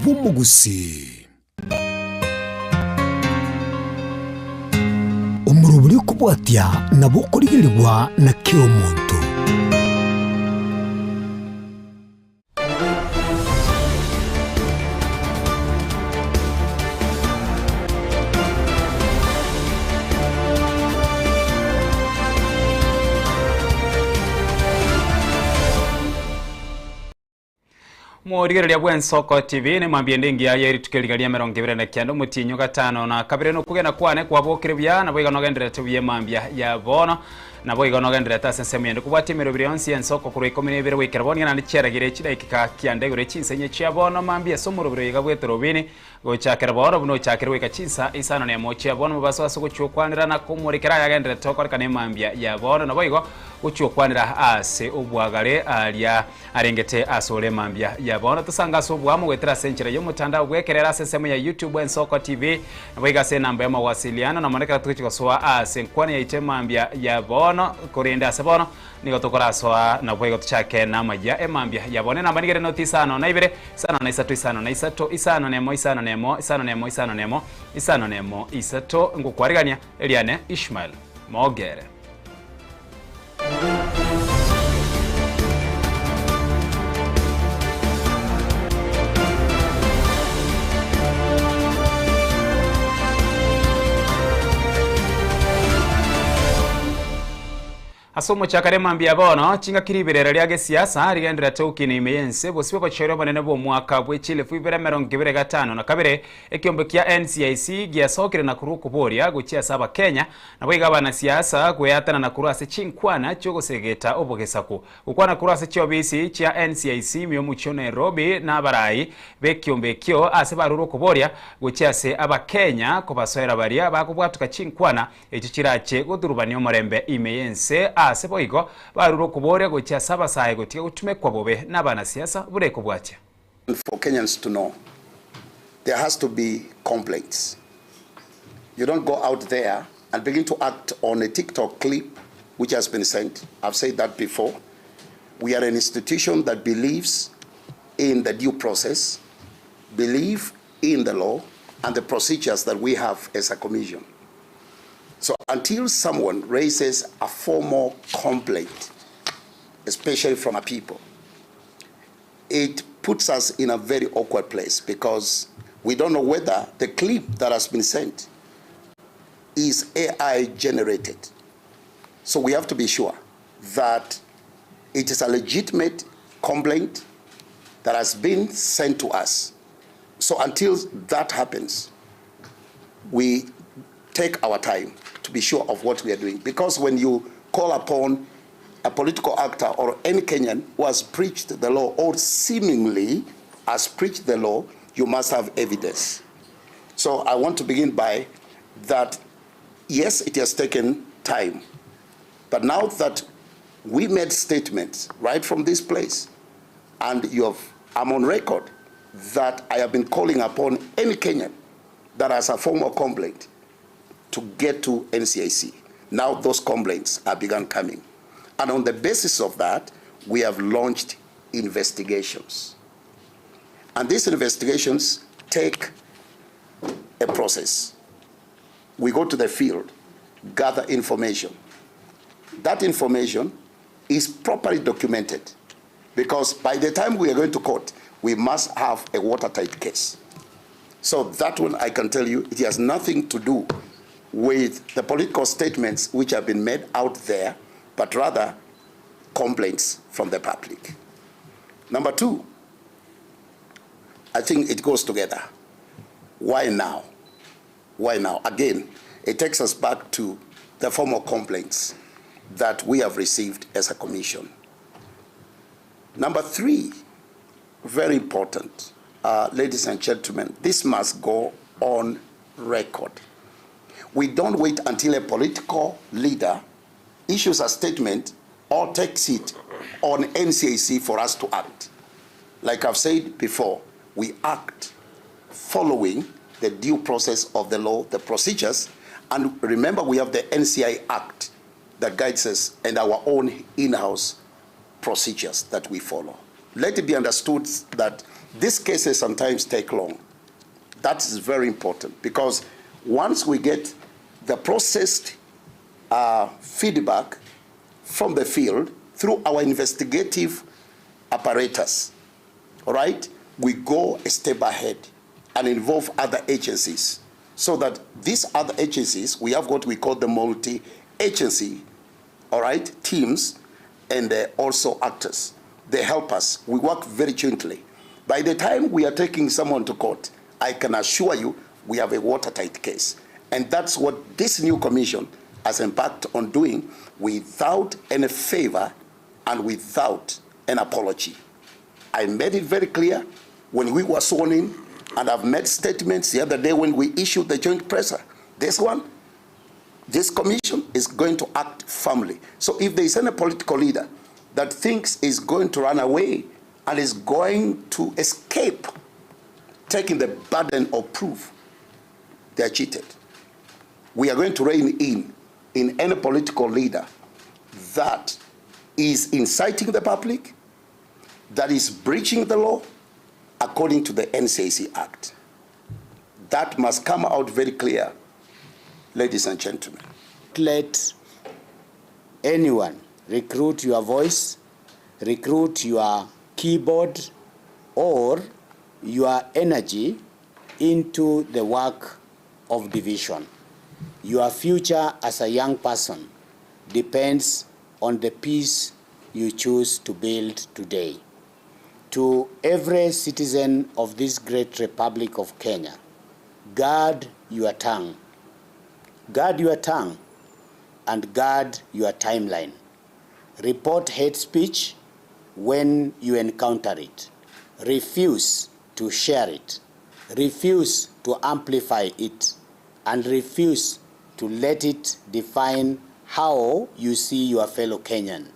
bw'omogusii. Omorobori okobwatia nabo okorigerigwa na kera omonto. Morigereria bw'Ensoko TV nemambia ende engiya ye rituko eriga ria 29 omotienyi o gatano na kabere nokogena kwane kwabokire buya naboigo nogendererete buya emambia ya bono naboigo nogendererete ase ensemo yende kobwatia emerobiri yonsi y'ensoko korwa 12 goikera bono naende chiaragire chidaikika kianda igoro chinsa inye chia bono mambia ase omorobiri oyo iga bw'etorobini Gochakera bono buna ochakire goika chinsa isano nemo chia bono mobaso ase ogochia okwanera na komorekera ayagendererete gokorekana emambia ya bono, naboigo gochia okwanera ase obwagare aria arengete asore emambia ya bono. Tosange ase oboamo goetera ase enchera y'omotandao bw'ekerero ase ensemo ya YouTube Ensoko TV, naboigo ase enamba y'omawasiliano na mono ekero togochia gosoa ase enkwana yaito emambia ya bono, korende ase bono Nigo tokorasoa naboigo tochake namaya emambia ya bono. Enamba nigo ere noti isano na ibere, isano na isato, isano na isato, isano nemo, isano nemo, isano nemo, isano nemo, isano nemo, isato. Ngokwarigania eriane Ishmael Mogere. Ase omochakano emambia bono, chingaki riberera ria gesiasa rigendererete gokina ime y'ense, bosio obochori obonene bw'omwaka bwe chilifu ibere emerongo ebere gatano na kabere, ekiombe kia NCIC giasokire na korwa okoboria gochia ase abakenya, naboigo abanasiasa gweatanana korwa ase chinkwana chi'ogosegeta obogesaku. Gokwana korwa ase chiobisi chia NCIC ime y'omochie o Nairobi na abarai b'ekiombe ekio ase barure okoboria gochia ase abakenya kobasoera baria bakobwatoka chinkwana Echio chirache goturubania omorembe ime y'ense, aase boigo barure okoboria gochia ase abasae gotiga gotumekwa bobe nabanasiasa buna ekobwatia. For Kenyans to know there has to be complaints. You don't go out there and begin to act on a TikTok clip which has been sent. I've said that before. We are an institution that believes in the due process, believe in the law and the procedures that we have as a commission. So until someone raises a formal complaint, especially from a people, it puts us in a very awkward place because we don't know whether the clip that has been sent is AI generated. So we have to be sure that it is a legitimate complaint that has been sent to us. So until that happens, we take our time to be sure of what we are doing. Because when you call upon a political actor or any Kenyan who has breached the law or seemingly has breached the law, you must have evidence. So I want to begin by that, yes, it has taken time. But now that we made statements right from this place, and you have, I'm on record that I have been calling upon any Kenyan that has a formal complaint to get to NCIC. Now those complaints have begun coming. And on the basis of that, we have launched investigations. And these investigations take a process. We go to the field, gather information. That information is properly documented because by the time we are going to court, we must have a watertight case. So that one I can tell you, it has nothing to do with the political statements which have been made out there, but rather complaints from the public. Number two, I think it goes together. Why now? Why now? Again, it takes us back to the formal complaints that we have received as a commission. Number three, very important, ladies and gentlemen, this must go on record. We don't wait until a political leader issues a statement or takes it on NCAC for us to act. Like I've said before, we act following the due process of the law, the procedures, and remember we have the NCI Act that guides us and our own in-house procedures that we follow. Let it be understood that These cases sometimes take long. That is very important because once we get the processed feedback from the field through our investigative apparatus, all right, we go a step ahead and involve other agencies so that these other agencies, we have what we call the multi-agency, all right, teams and also actors. They help us. We work very jointly. By the time we are taking someone to court, I can assure you we have a watertight case. And that's what this new commission has embarked on doing without any favor and without an apology. I made it very clear when we were sworn in, and I've made statements the other day when we issued the joint presser. This one, this commission is going to act firmly. So if there is any political leader that thinks is going to run away and is going to escape taking the burden of proof, they are cheated. We are going to rein in any political leader that is inciting the public, that is breaching the law according to the NCIC Act. That must come out very clear, ladies and gentlemen. Let anyone recruit your voice, recruit your keyboard, or your energy into the work of division. Your future as a young person depends on the peace you choose to build today. To every citizen of this great Republic of Kenya, guard your tongue. Guard your tongue and guard your timeline. Report hate speech when you encounter it. Refuse to share it. Refuse to amplify it. And refuse to let it define how you see your fellow Kenyan.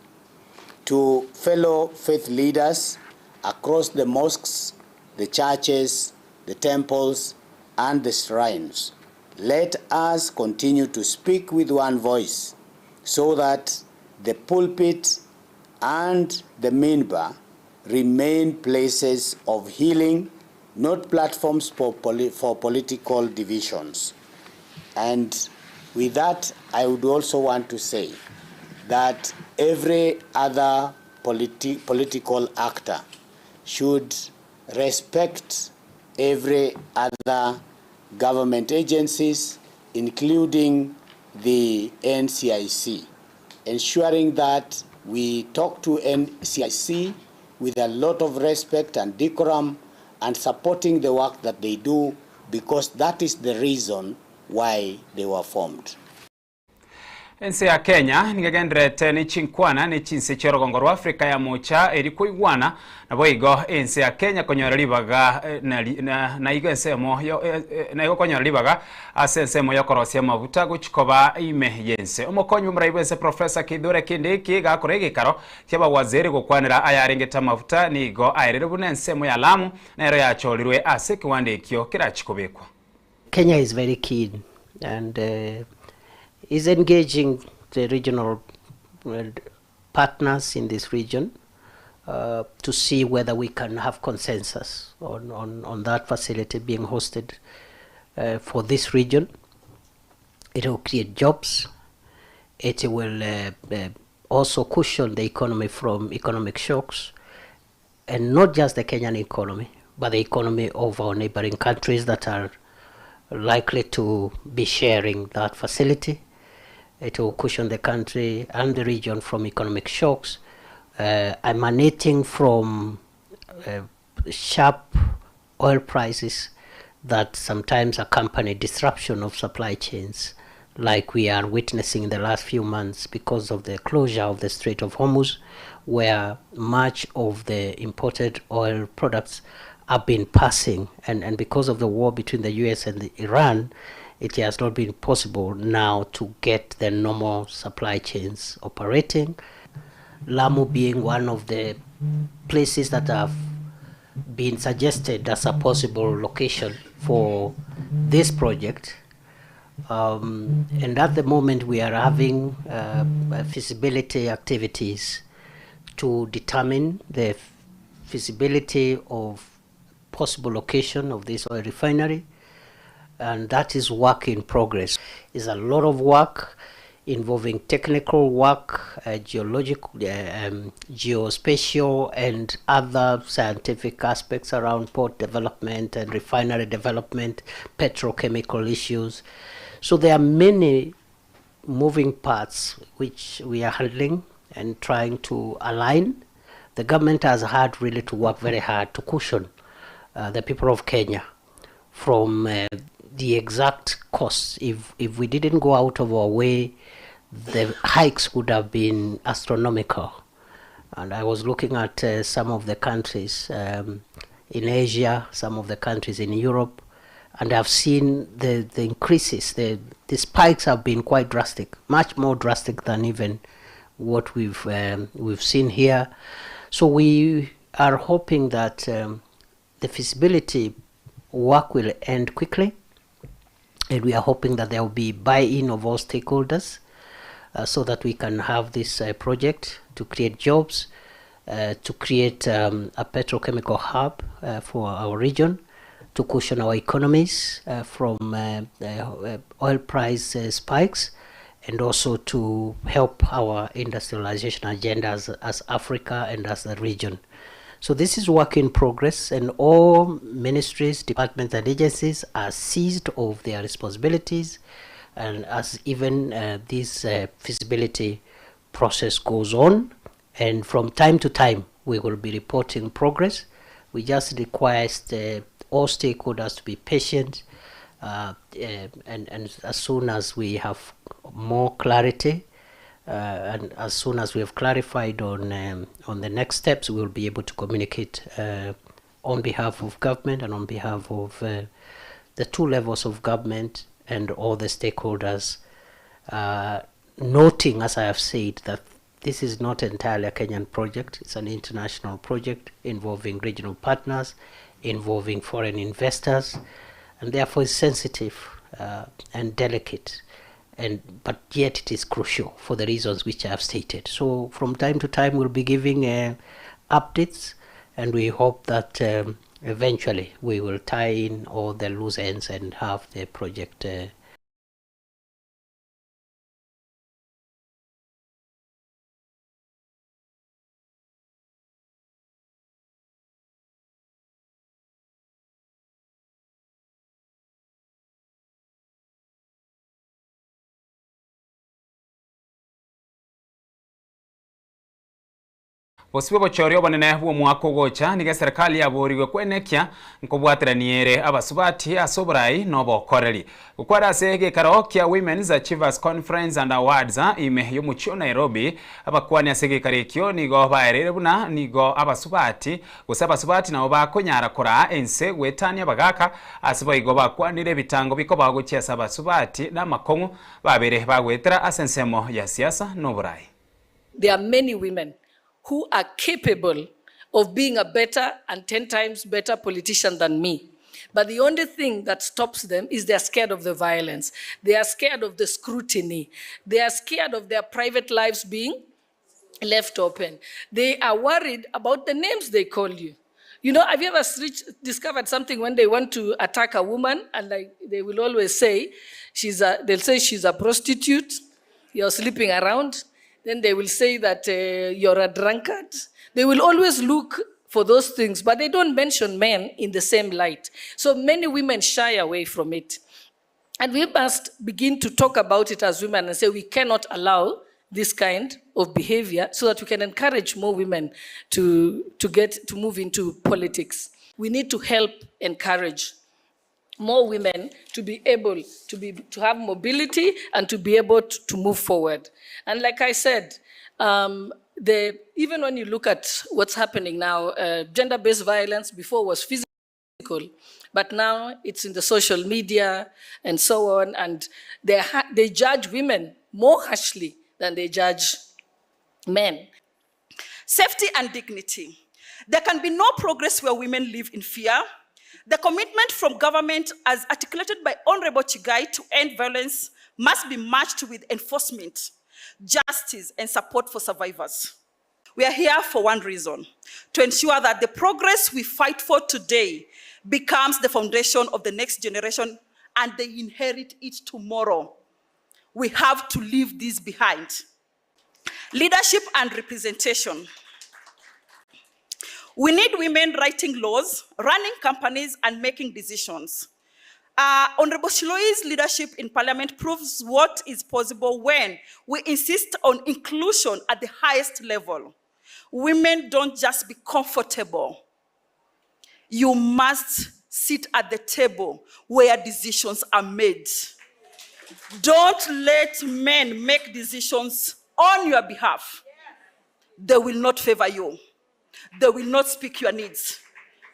To fellow faith leaders across the mosques, the churches, the temples, and the shrines, let us continue to speak with one voice so that the pulpit and the minbar remain places of healing, not platforms for political divisions. And with that, I would also want to say that every other political actor should respect every other government agencies, including the NCIC, ensuring that we talk to NCIC with a lot of respect and decorum and supporting the work that they do, because that is the reason why they were formed. Ense ya Kenya nigo egendererete ne chinkwana ne chinse chi'orogongo rwa Africa ya Mocha eri koigwana naboigo ense ya Kenya konyora ribaga na naigo ensemo naigo konyora ribaga ase ensemo yokorosia amabuta gochi koba ime y'ense. Omokonyi bw'omorai bw'ense Professor Kithure Kindiki gakora egekaro ki'abawaziri gokwanera ayarengete amabuta nigo aerire buna ensemo ya Lamu nero yachorirwe ase ekiwanda ekio kerachi kobekwa. Kenya is very keen and is engaging the regional partners in this region to see whether we can have consensus on that facility being hosted for this region. It will create jobs. It will also cushion the economy from economic shocks, and not just the Kenyan economy, but the economy of our neighboring countries that are likely to be sharing that facility. It will cushion the country and the region from economic shocks emanating from sharp oil prices that sometimes accompany disruption of supply chains, like we are witnessing in the last few months because of the closure of the Strait of Hormuz, where much of the imported oil products have been passing, and because of the war between the US and the Iran, it has not been possible now to get the normal supply chains operating. Lamu being one of the places that have been suggested as a possible location for this project. And at the moment we are having feasibility activities to determine the feasibility of possible location of this oil refinery and that is work in progress. Is a lot of work involving technical work, geological, geospatial and other scientific aspects around port development and refinery development, petrochemical issues. So there are many moving parts which we are handling and trying to align. The government has had really to work very hard to cushion the people of Kenya from the exact costs. If we didn't go out of our way, the hikes would have been astronomical. And I was looking at some of the countries in Asia, some of the countries in Europe, and I've seen the increases, the spikes have been quite drastic, much more drastic than even what we've seen here. So we are hoping that the feasibility work will end quickly, and we are hoping that there will be buy-in of all stakeholders so that we can have this project to create jobs, to create a petrochemical hub for our region, to cushion our economies from oil price spikes, and also to help our industrialization agenda as Africa and as the region. So this is work in progress, and all ministries, departments and agencies are seized of their responsibilities, and as even this feasibility process goes on, and from time to time we will be reporting progress. We just request all stakeholders to be patient, and as soon as we have more clarity, and as soon as we have clarified on the next steps, we will be able to communicate on behalf of government and on behalf of the two levels of government and all the stakeholders, noting, as I have said, that this is not entirely a Kenyan project. It's an international project involving regional partners, involving foreign investors, and therefore is sensitive and delicate, but yet it is crucial for the reasons which I have stated. So from time to time we'll be giving updates, and we hope that eventually we will tie in all the loose ends and have the project Bosibwe bochori obonene bw'omwaka ogocha niga eserikali yaborigwe kwenekia nkobwateraniere abasubati ase oborai na obokoreri. Gokwara ase egekaro kia Women's Achievers Conference and Awards ime y'omochie o Nairobi, abakwani ase egekaro ekio nigo baereire buna nigo abasubati gose abasubati nabo bakonyara koraa ense goetania abagaka ase boigo bakwanire ebitango bikoba gochia ase abasubati na amakong'u babere bagoetera ase ensemo ya siasa na oborai. There are many women who are capable of being a better and 10 times better politician than me. But the only thing that stops them is they're scared of the violence. They are scared of the scrutiny. They are scared of their private lives being left open. They are worried about the names they call you. Have you ever discovered something when they want to attack a woman, and they will always say, they'll say she's a prostitute, you're sleeping around. Then they will say that you're a drunkard. They will always look for those things, but they don't mention men in the same light. So many women shy away from it. And we must begin to talk about it as women and say we cannot allow this kind of behavior so that we can encourage more women to move into politics. We need to help encourage more women to be able to have mobility and to be able to move forward. And like I said, even when you look at what's happening now, gender-based violence before was physical, but now it's in the social media and so on, and they judge women more harshly than they judge men. Safety and dignity. There can be no progress where women live in fear. The commitment from government, as articulated by Honorable Chiggai, to end violence must be matched with enforcement, justice, and support for survivors. We are here for one reason to ensure that the progress we fight for today becomes the foundation of the next generation and they inherit it tomorrow. We have to leave this behind. Leadership and representation. We need women writing laws, running companies, and making decisions. Honorable Siloi's leadership in parliament proves what is possible when we insist on inclusion at the highest level. Women don't just be comfortable. You must sit at the table where decisions are made. Don't let men make decisions on your behalf. They will not favor you. They will not speak your needs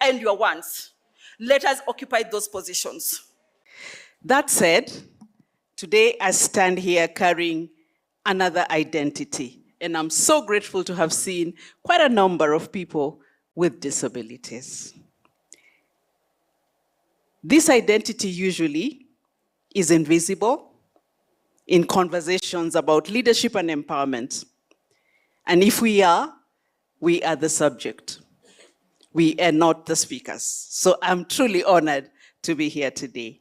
and your wants. Let us occupy those positions. That said, today I stand here carrying another identity, and I'm so grateful to have seen quite a number of people with disabilities. This identity usually is invisible in conversations about leadership and empowerment. And if we are, we are the subject. We are not the speakers. So I'm truly honored to be here today.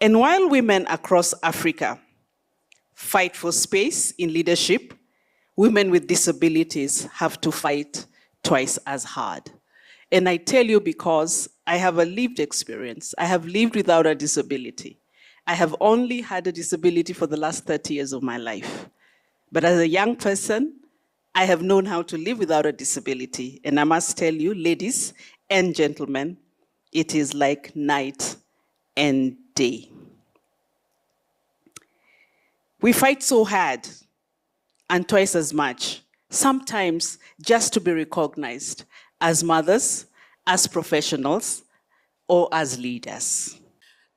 And while women across Africa fight for space in leadership, women with disabilities have to fight twice as hard. And I tell you because I have a lived experience. I have lived without a disability. I have only had a disability for the last 30 years of my life. But as a young person, I have known how to live without a disability. And I must tell you, ladies and gentlemen, it is like night and day. We fight so hard and twice as much, sometimes just to be recognized as mothers, as professionals, or as leaders.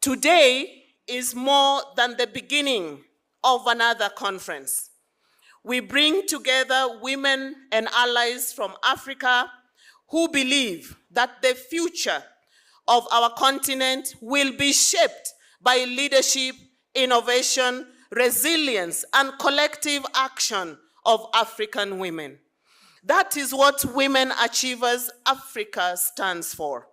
Today is more than the beginning of another conference. We bring together women and allies from Africa who believe that the future of our continent will be shaped by leadership, innovation, resilience, and collective action of African women. That is what Women Achievers Africa stands for.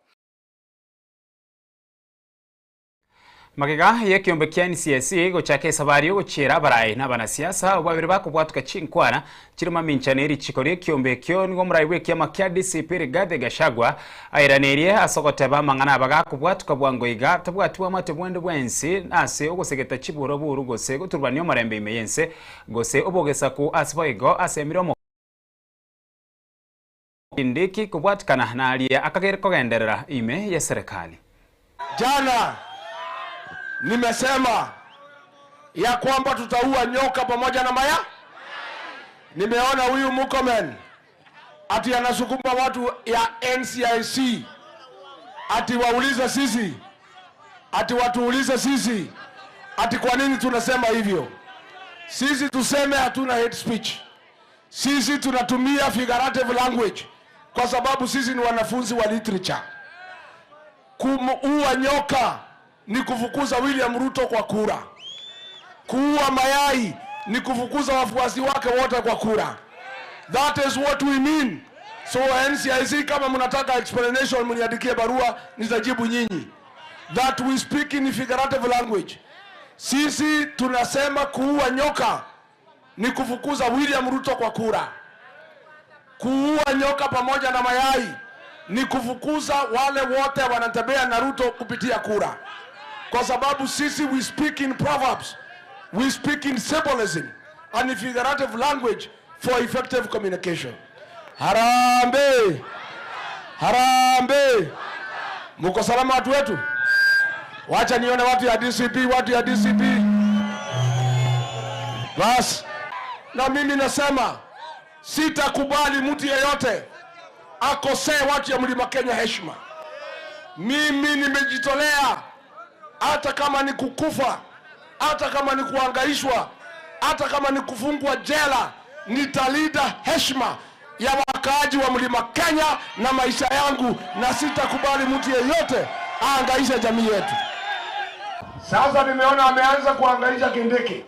Magega y'ekeombe kia NCSC gochaka esabari y'ogochiera abarai na abanasiasa abwo babere bakobwatuka chinkwana chire mamincha na erichiko ri'ekeombe ekio nigo omorai bw'ekiama kia DCP Rigathi Gachagua airaneirie ase ogoteba amang'ana aba gakobwatuka bwango iga tabwati bwamate bwende bwensi ase ogosegeta chiburaburu gose goturubania omorembe ime y'ense gose obogesaku ase boigo asemire omo Kindiki kobwatikana naria akagere kogenderera ime y'eserekari. Jana nimesema ya kwamba tutaua nyoka pamoja na maya. Nimeona huyu Murkomen ati anasukuma watu ya NCIC ati waulize sisi, ati watuulize sisi ati kwa nini tunasema hivyo. Sisi tuseme hatuna hate speech. Sisi tunatumia figurative language kwa sababu sisi ni wanafunzi wa literature. Kumuua nyoka ni kufukuza William Ruto kwa kura. Kuua mayai ni kufukuza wafuasi wake wote kwa kura. That is what we mean. So NCIC, kama mnataka explanation, mniandikie barua, nitajibu nyinyi. That we speak in figurative language. Sisi tunasema kuua nyoka ni kufukuza William Ruto kwa kura. Kuua nyoka pamoja na mayai ni kufukuza wale wote wanatembea na Ruto kupitia kura. Kwa sababu sisi we speak in proverbs, we speak in symbolism and figurative language for effective communication. Harambee! Harambee! Muko salama watu wetu? Wacha nione watu ya DCP, watu ya DCP. Bas, na mimi nasema sitakubali mtu yeyote akosee watu ya Mlima Kenya heshima. Mimi nimejitolea, hata kama ni kukufa, hata kama ni kuhangaishwa, hata kama ni kufungwa jela, nitalinda heshima ya wakaaji wa Mlima Kenya na maisha yangu, na sitakubali mtu yeyote ahangaishe jamii yetu. Sasa nimeona ameanza kuhangaisha Kindiki,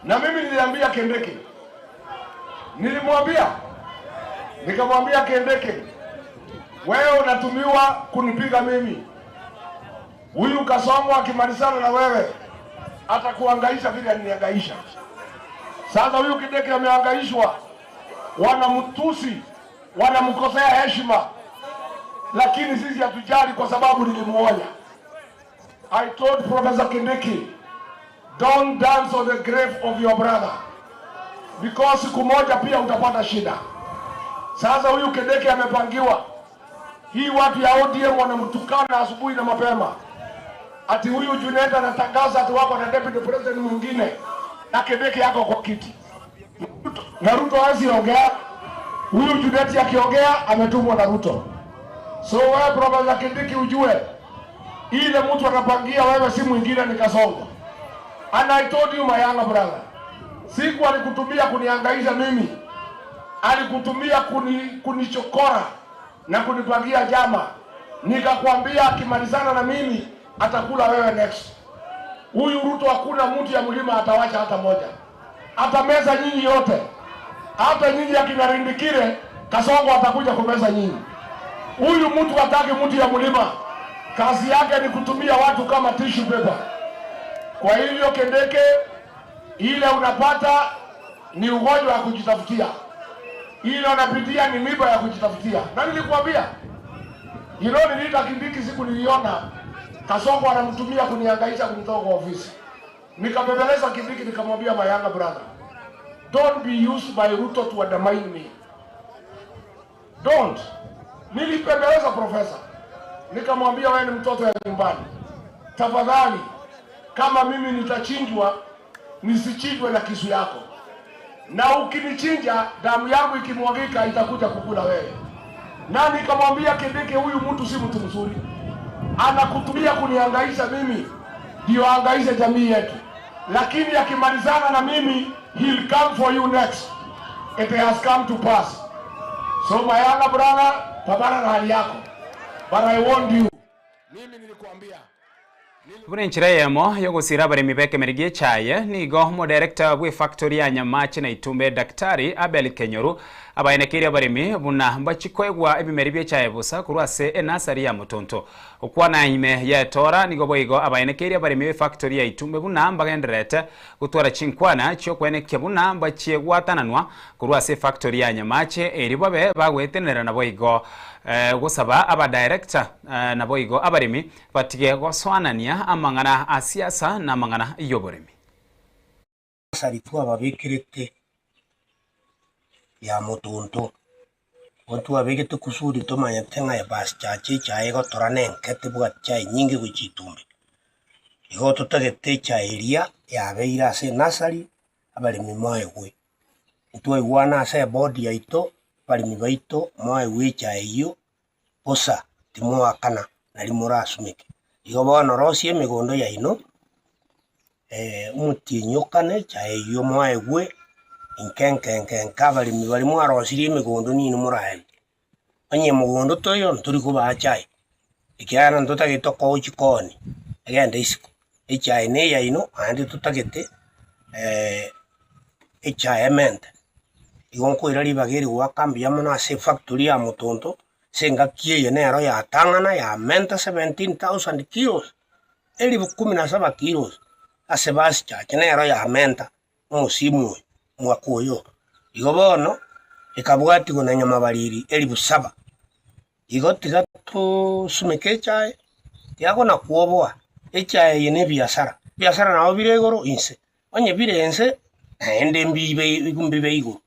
na mimi niliambia Kindiki, Nilimwambia, nikamwambia Kindiki, wewe unatumiwa kunipiga mimi. Huyu Kasongo akimalizana na wewe atakuhangaisha vile alinihangaisha. Sasa huyu Kindiki amehangaishwa, wanamtusi, wanamkosea heshima, lakini sisi hatujali kwa sababu nilimuonya. I told Professor Kindiki, don't dance on the grave of your brother because siku moja pia utapata shida. Sasa huyu Kindiki amepangiwa hii, watu ya ODM wanamtukana asubuhi na mapema, ati huyu Junet anatangaza ati wako na deputy president mwingine na Kindiki yako kwa kiti na Ruto hawezi ongea. Huyu Junet akiongea ametumwa na Ruto. So wewe Profesa Kindiki ujue ile mtu anapangia wewe si mwingine ni Kasongo. And I told you my younger brother, siku alikutumia kunihangaisha mimi, alikutumia kunichokora na kunipangia jama, nikakwambia akimalizana na mimi atakula wewe next. Huyu Ruto hakuna mtu ya mlima atawacha hata moja, atameza nyinyi yote, hata nyinyi akina Rindikire Kasongo atakuja kumeza nyinyi. Huyu mtu hataki mtu ya mlima, kazi yake ni kutumia watu kama tissue paper. Kwa hivyo Kindiki, ile unapata ni ugonjwa wa kujitafutia, ile unapitia ni miba ya kujitafutia. Na nilikuambia hilo, niliita Kindiki siku niliona Kasongo anamtumia kunihangaisha kunitoa kwa ofisi, nikabembeleza Kindiki nikamwambia, my younger brother, don't be used by Ruto to undermine me, don't. Nilipembeleza profesa, nikamwambia wewe ni mtoto ya nyumbani, tafadhali kama mimi nitachinjwa nisichinjwe na kisu yako, na ukinichinja damu yangu ikimwagika itakuja kukula wewe. Na nikamwambia Kindiki, huyu mtu si mtu mzuri, anakutumia kunihangaisha mimi ndio ahangaishe jamii yetu, lakini akimalizana na mimi he'll come for you next. It has come to pass. So my younger brother, pambana na hali yako, but I warned you. Mimi nilikuambia Buna enchera eyemo yogosira abaremi b'ekemeri gi'echaye, nigo omodirector bw'efactory ya Nyamache na Itumbe Daktari Abel Kenyoru abaenekeire abaremi buna mbachikoegwa ebimeri bi'echaye bosa korwa ase enasari ya Motonto. Okwana ime y'etora nigo boigo abaenekeire abaremi b'efactory ya Itumbe buna mbagendererete gotwara chinkwana chi'okoenekia buna mbachie gwatananwa korwa ase efactory ya Nyamache erio babe bagoetenerera naboigo gosaba abadirector naboigo abaremi Batige gosoanania amang'ana a siasa na amang'ana y'oboremi. Asari twababekerete ya motonto, igo twabegete kusudi tomanyete ng'a ebasi chache echae egotora nenke tebwati chae nyinge gochia itumbe. Igo totagete echae eria yabeire ase enasari abaremi moegwe. Ntwaigwana ase eboard yaito, abaremi baito moegwe echae eyio bosa timoakana nari morasumeke. Igo bono rosia emegondo yaino, omotienyi okane, echae eyio moegwe inke nke nke nke abaremi baria mwarosirie emegondo nino moraegwe. Onye mogondo toiyo ntori kobaa chae, ekiagera ntotagete okoa chikoni egende isiko. Echae na eyaino naende totagete echae emente. Igo nkoira ribaga eri goaka mbuya mono ase efactory ya Motonto, Ase engaki eye nero yatang'ana yamenta 17,000 kilos, elifu kumi na saba kilos, ase basichache nero yamenta omosimu oyo omwaka oyo. Igo bono ekabwatigwa na nyamabariri elifu saba. Igo tiga tosumeke echae, tiga na kwoboa, echae eye nebiasara, ebiasara nabo bire igoro inse, onye bire inse naende mbibe mbibe igoro.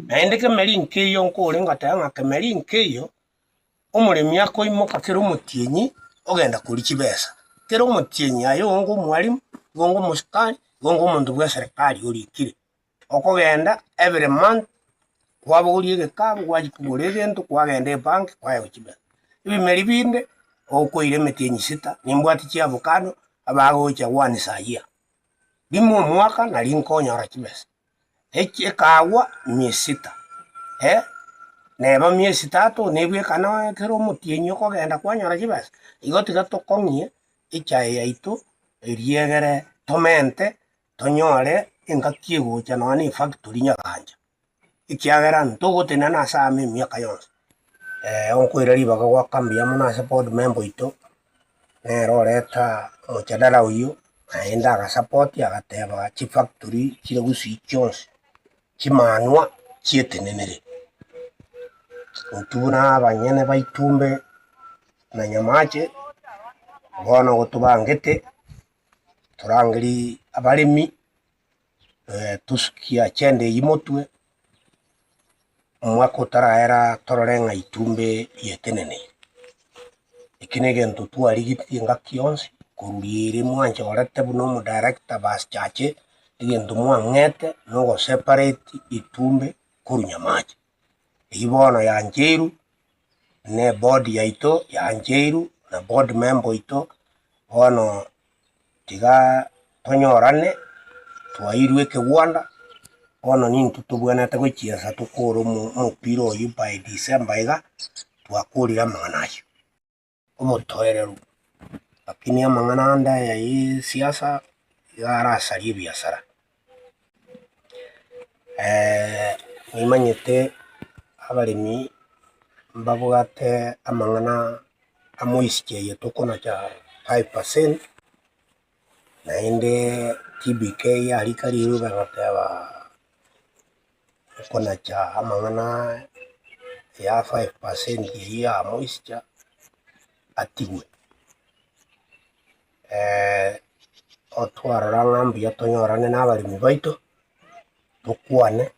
Naende kemeri nkeiyo nkore ngateba ng'a kemeri nkeiyo, omoremi akoimoka kera omotienyi ogenda koria chibesa. Kera omotienyi aye onge omwalimu, igo onge omosikari, igo onge omonto bwa eserekari orikire. Okogenda every month, kwabogoria egekabu gwachia kogora egento kwagenda ebank kwaegwa chibesa. Ebimeri binde, okoira emetienyi sita, nimbwate chiavocado, abagocha once a year. Rimo omwaka nari nkonyora chibesa. Ekagwa miezi sita, eh, neba miezi tatu nebwekana ekero omotienyi okogenda kwanyora chibesa. Igo tiga tokong'ie echae yaito eria egere tomente tonyore engaki egocha nonya na efactory nyagancha. Ekiagera ntogotenena ase amo emiaka yonsi. Onkoira ribaga goaka mbuya mono ase board member oito, nere oreta omojadala oyio, naende agasapoti agateba chifactory chire gusii chionsi, chimanwa chietenenere. Intwe buna abanyene ba Itumbe na Nyamache, bono gotobangete, torangerie abaremi. Tosukie agenda eyio motwe, omwaka otaraera torore ng'a itumbe rieteneneire. Eki na egento twarigetie engaki yonsi, korwa riria mwanchorete buna omodirector bas chache, egento mwang'ete na ogoseparate itumbe korwa Nyamache. Eyio bono yancheirwe na eboard yaito yancheirwe na board member oito, bono tiga tonyorane, twairwe ekegwanda, bono nintwe tobwenerete gochiesa tokore omo omopira oywo by December iga, twakorire amang'ana aywo. Omotoereru, lakini amang'ana ande aya ya esiasa, iga arasarie ebiasara. Nimanyete abaremi mbabwate amang'ana amoisikia eye tokonacha 5%, naende TBK yarika riruba goteba okonacha amang'ana ya 5% eywo ya moisture atigwe. Otwarora ng'a mbuya tonyorane na abaremi baito, tokwane,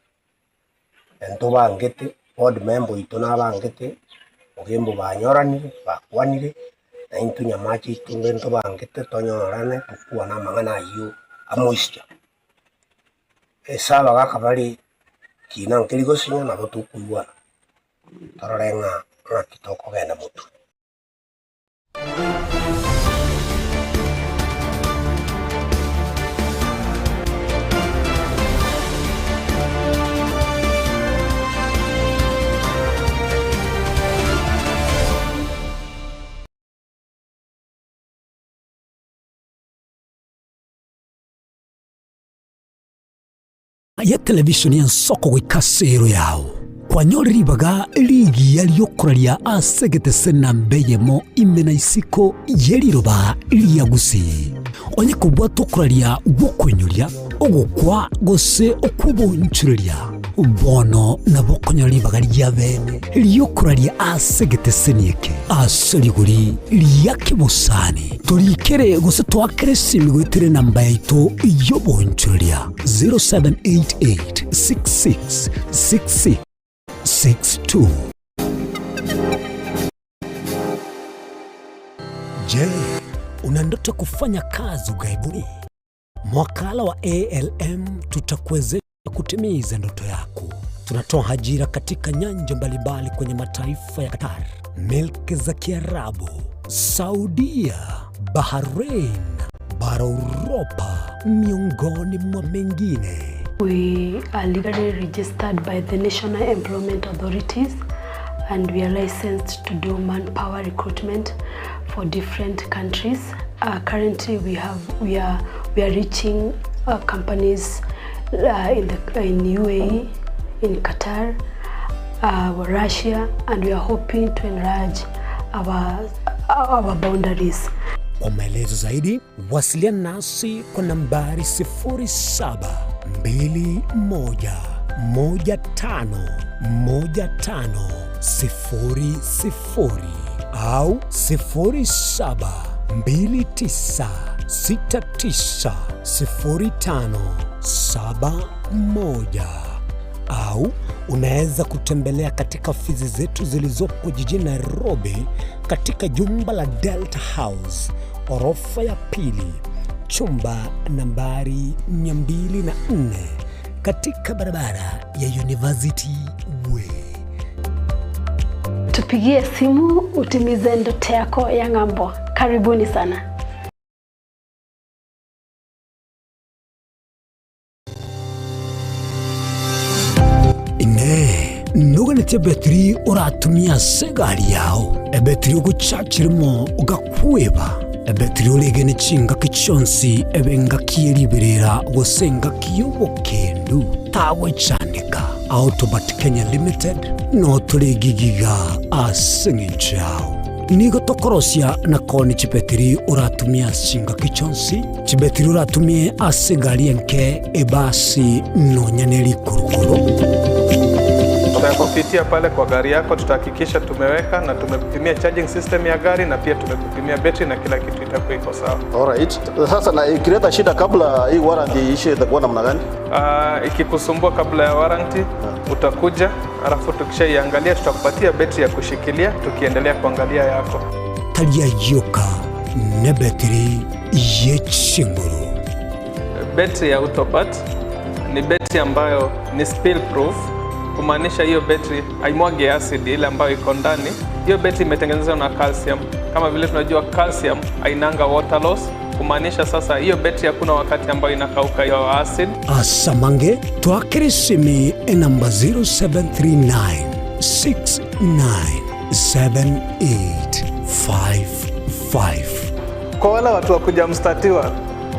ntobangete, board member oito nabangete, ogembo banyoranire, bakwanire, na intwe Nyamache intwe ntobangete tonyorane tokwane amang'ana aywo a moisture. Ase abagaka bare kina nkeri gosinya nabo tokoigwana, torore ng'a ng'aki tokogenda motwe. Aye televishoni y'ensoko goika ase ero yao, kwanyorire ribaga rigiya ri'okoraria ase egetese namba eyemo ime na isiko ye riroba ria Gusii. Onye kobwate okoraria gw'okoinyoria, ogokwa gose okw'obonchureria, bono nabo okonyora ribaga ria bene ri'okoraria ase egeteseni eke ase rigori ria kebosani. Torikere gose toakere esimi goetera enamba yaito y'obonchoreria 0788 66 66 62. Je, una ndoto ya kufanya kazi ughaibuni? Mwakala wa ALM tutakuwezesha kutimiza ndoto yako. Tunatoa ajira katika nyanja mbalimbali kwenye mataifa ya Qatar, milki za Kiarabu, Saudia, Bahrain, bara Uropa, miongoni mwa mengine. We are legally registered by the National Employment Authorities and we are licensed to do manpower recruitment for different countries. Uh, currently we have we are we are reaching uh, companies uh, in the in UAE, in Qatar, uh, Russia, and we are hoping to enlarge our our boundaries. Kwa maelezo zaidi wasiliana nasi kwa nambari 0721151500 au 0729690571 au unaweza kutembelea katika ofisi zetu zilizopo jijini Nairobi katika jumba la Delta House orofa ya pili chumba nambari 204 katika barabara ya University Way. Tupigie simu utimize ndoto yako ya ng'ambo. Karibuni sana. Inee! Noganetie ebetiri oratumie ase egari yao, ebetiri ogochachirimo ogakweba, ebetiri oregene chingaki chionsi ebe engaki ye riberera gose engaki y'obokendu, tagwechandeka. Autobat Kenya Limited noo tore egigiga ase eng'encho yao. Nigo tokorosia na koonia chibetiri oratumie ase chingaki chionsi, chibetiri oratumie ase egari enke, ebasi, nonya ne rikurukuru. Tutakupitia pale kwa gari yako, tutahakikisha tumeweka na tumekupimia charging system ya gari na pia tumekupimia betri na kila kitu itakuwa iko sawa. Alright. Sasa na ikileta shida kabla hii warranty iishe itakuwa namna gani? Ikikusumbua kabla ya warranty utakuja, alafu tukishaiangalia tutakupatia betri ya kushikilia tukiendelea kuangalia yako. Tari ayioka nebetiri ye chinguru. Betri ya Autopat ni betri ambayo ni spill proof, kumaanisha hiyo betri haimwagi acid ile ambayo iko ndani. Hiyo betri imetengenezwa na calcium. Kama vile tunajua calcium hainanga water loss, kumaanisha sasa hiyo betri hakuna wakati ambayo inakauka hiyo acid. Asamange twakere esimi enamba 0739 697855. Kwa wale watu wa kuja mstatiwa,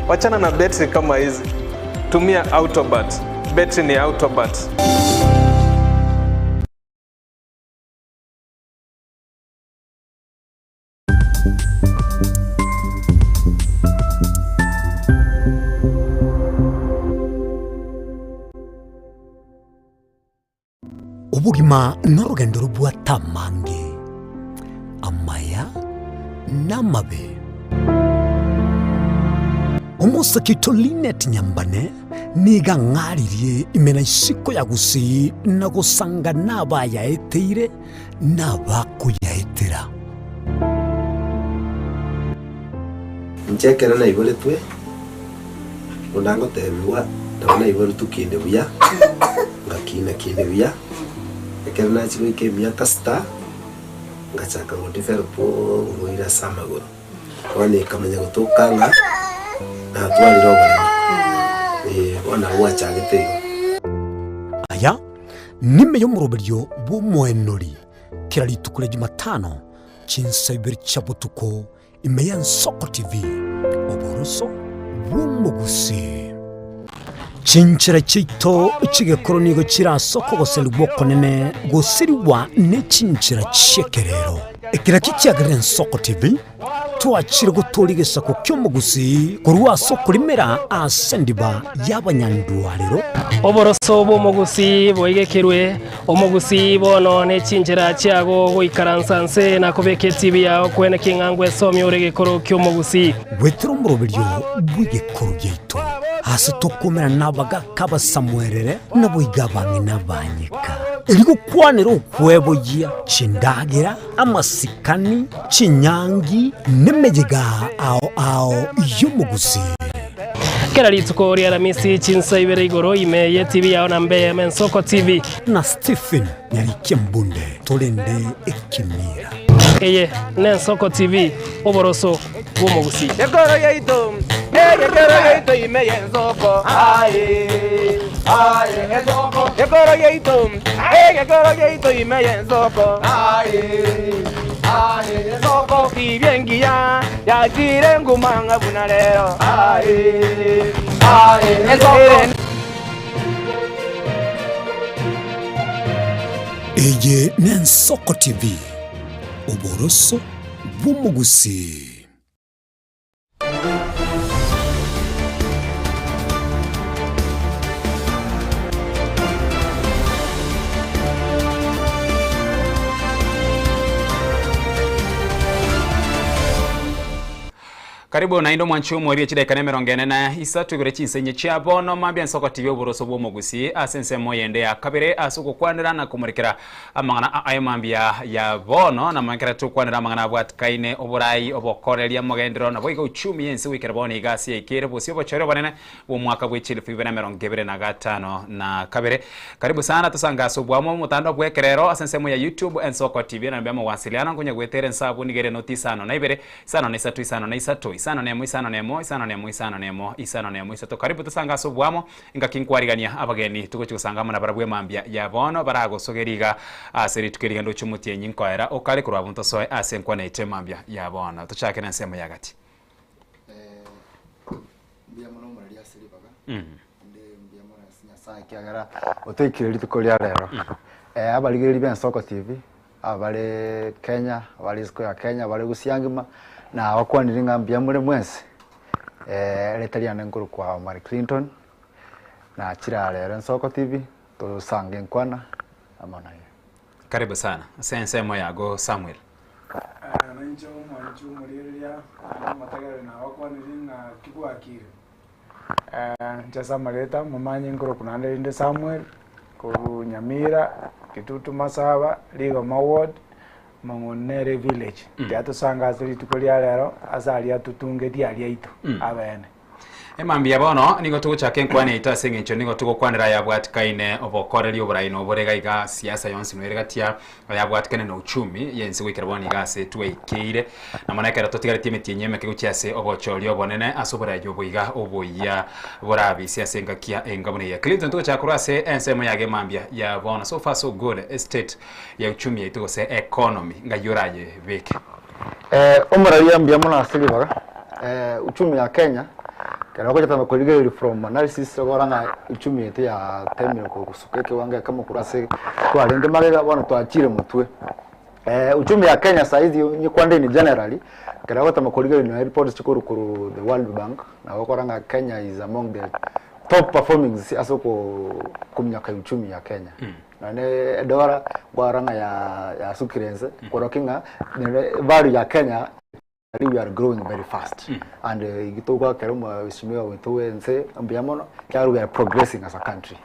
wachana na betri kama hizi, tumia Autobat. Betri ni Autobat. Obogima norogendo robwate amange, amaya na amabe. Omosake oito Linet Nyambane nigo ang'aririe ime na isiko ya Gusii na gosanga nabayaeteire na abakoyaetera. Inche ekero naiboretwe, buna ngotebigwa, nabo naiboretwe kinde buya, ngakina kinde buya, ekero nachia goika emiaka sita, ngachaka go develop oborwaire ase amagoro. Bono ekamanya gotoka ng'a natwarire oboremo, eh, bono nabo bwachagete igo. Aya nime y'omoroberio bw'omoenori kera rituko ria Jumatano chinsa ibere chia botuko ime y'Ensoko TV, oboroso bw'omogusii. Chinchera chiaito chi'egekoro nigo chire ase okogoserigwa okonene gosirigwa ne chinchera chi'ekerero. Ekero ekio kiagerire Ensoko TV, twachire gotooria egesaku ki'omogusii korwa ase okorimera ase endiba y'abanyandwarero. Oboroso bw'omogusii boigekirwe, omogusii bono ne chinchera chiago goikaransa nse na kobeka etibi yao kwene king'a ngwesomia ore egekoro ki'omogusii. Goetera omoroberio bw'egekoro giaito, ase tokomerana nabagaaka abasamuerere, naboigo abang'ina abanyeka, erio gokwanera okweboyia chindagera, amasikani, chinyangi, nemeyega ao ao y'omogusii. Kera rituko ri'Aramisi chinsa ibere igoro ime y'etibi yao na mbe y'Ensoko TV. Na Stephen Nyarikia Mbunde torende ekemira. Eye n'Ensoko TV, oboroso bw'omogusii. Gekoro yaito, egekoro yaito ime y'ensoko, aye, aye, ensoko. Gekoro yaito, egekoro yaito ime y'ensoko, aye, aye, ensoko. Tibia engiya yachire nguma ng'a buna rero, aye, aye, ensoko. Eye n'Ensoko TV, oboroso bw'omogusii. Karibu naende omwanchi omoerio chidaeka na emerongo ene na isato igoro chinsenye chia bono mambia ensoko TV oboroso bw'omogusii ase ensemo eyende ya kabere ase ogokwanera na komorekera Amang'ana aye mambia ya bono namankera tokwanera amang'ana abwatikaine oborai, obokoreria, omogenderero, naboigo uchumi y'ense goikera bono iga ase yaikeire bosio obochore obonene bw'omwaka bwe chielfu ibere na emerongo ebere na gatano na kabere. Karibu sana tosange ase obwamo omotandao bw'ekerero ase ensemo ya YouTube Ensoko TV na mbuya mogwasiliana nkonya goetera ense abwo nigo ere noti isano na ibere isano na isato isano na isato isano na emo isano na emo isano na emo isano na emo isano na emo isato. Karibu tosange ase obwamo Engaki nkwarigania abageni togochia gosanga amo nabarabwo emambia ya bono, baragosogerie iga ase rituko eri genda oche omotienyi nkoera okare korwa abwo ntosoe ase enkwana yaito emambia ya bono. Tochake nensemo ya gati. Mbuya mono omoreri ase ribaga, naende mbuya mono ase Nyasae. Nyasae ekiagera otoikire rituko ria rero. Eh, abarigereria b'Ensoko TV, abare Kenya, abare isiko ya Kenya, abare Gusii engima, nabakwanire ng'a mbuya more mwensi. Eh, erieta riane nkorokwa Omari Clinton, nachire aa rero Ensoko TV, tosange enkwana amo naye. Karibu sana ase ensemo yago Samuel. Nainche omwanchi omorigereria naende omotegereri nabakwanirie ng'a ki bwakire. Inche ase amareta momanye nkorokwa naende rinde Samuel, korwa Nyamira, Kitutu Masaba, Rigoma ward, Mang'oni nere village. Tiga tosange ase rituko ria rero ase aria totungetie aria aito abeene. Emambia bono nigo togochaka enkwana yaito ase eng'encho nigo togokwanera ayabwatikaine obokoreri oborai na obore iga siasa yonsi noere gatia ayabwatikane na uchumi yense goikera bono iga ase twaikeire na mono ekero totigaretie emetienyi emeke gochia ase obochori obonene ase oborai obo iga oboyia borabise ase engaki ya enga buna eye. Clinton togochaka korwa ase ensemo yago emambia ya bono so far so good estate ya uchumi yaito gose economy ng'ai orayebeke. Omoraia mbuya mono ase ribaga, uchumi ya Kenya ekero ogocha korigereria from analysis okora ng'a uchumi yaito yatemire gosuka ekewango ekemo korwa ase twarenge magega bono twachire motwe. Uchumi ya Kenya saizi onye kwande in generally, ekero ogotema korigereria nonye reports chikorwa korwa the World Bank nabo okora ng'a Kenya is among the top performing ase okominyaka uchumi ya Kenya. Nonye edora kwarora ng'a yasukire inse, korokia ng'a value ya Kenya we are growing very fast and igo togoakera omweshimiwa oito bwa ense mbuya mono ekiagera we are progressing as a country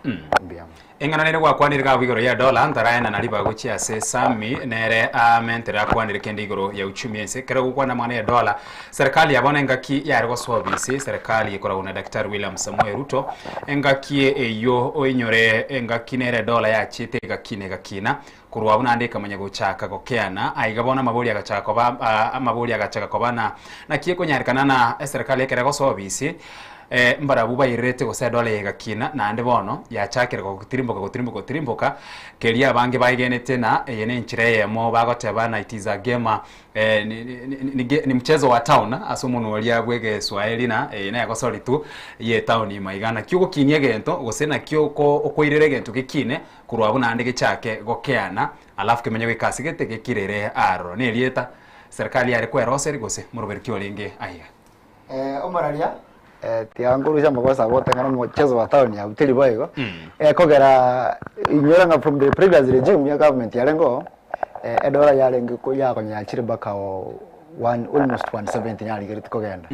mbuya mono. Eng'ana nere gwakwanire iga abwo igoro ya dola ntaraenana ribaga gochia ase Sammy nere amentere akwanire kende igoro ya uchumi ense ekero gokwana amang'ana ya dola Serikali ya bono engaki yare gosoa obisi serikali ekoragwa na Daktari William Samoei Ruto engaki eyio oinyore engaki nere edola yachiete egakina egakina korwa abwo naende ekamanya gochaka gokeana aiga bono amabori agachaka koba amabori agachaka koba na naki ekonyarekana na eserikali ekero egosoa obisi mbarabwo bairerete gose edola eye egakina naende bono yachakire gotirimboka gotirimboka gotirimboka keria abange baegenete na eye nenchera eyemo bagoteba na it is a game Eh, ni, ni, ni, ni, ni mchezo wa town ase omonwa oria bw'egeswaeri na eye negosori tu ye town ime iga. Naki ogokinia egento gose naki oko okoirera egento gekine korwa abwo naende gechake gokeana alafu kemenye goika ase gete gekirere aroro. Na erieta serikali yare kweroseri gose moroberi ki orenge aiga? Eh, omoraria eh, tiga nkorusia amagoso abo goteba ng'a nomochezo wa town abwo teri boigo ekogera inyora ng'a from the previous regime ya government yarenge oo edora yarenge ko yakonyachire mpaka oo one almost 170 yarigereti kogenda.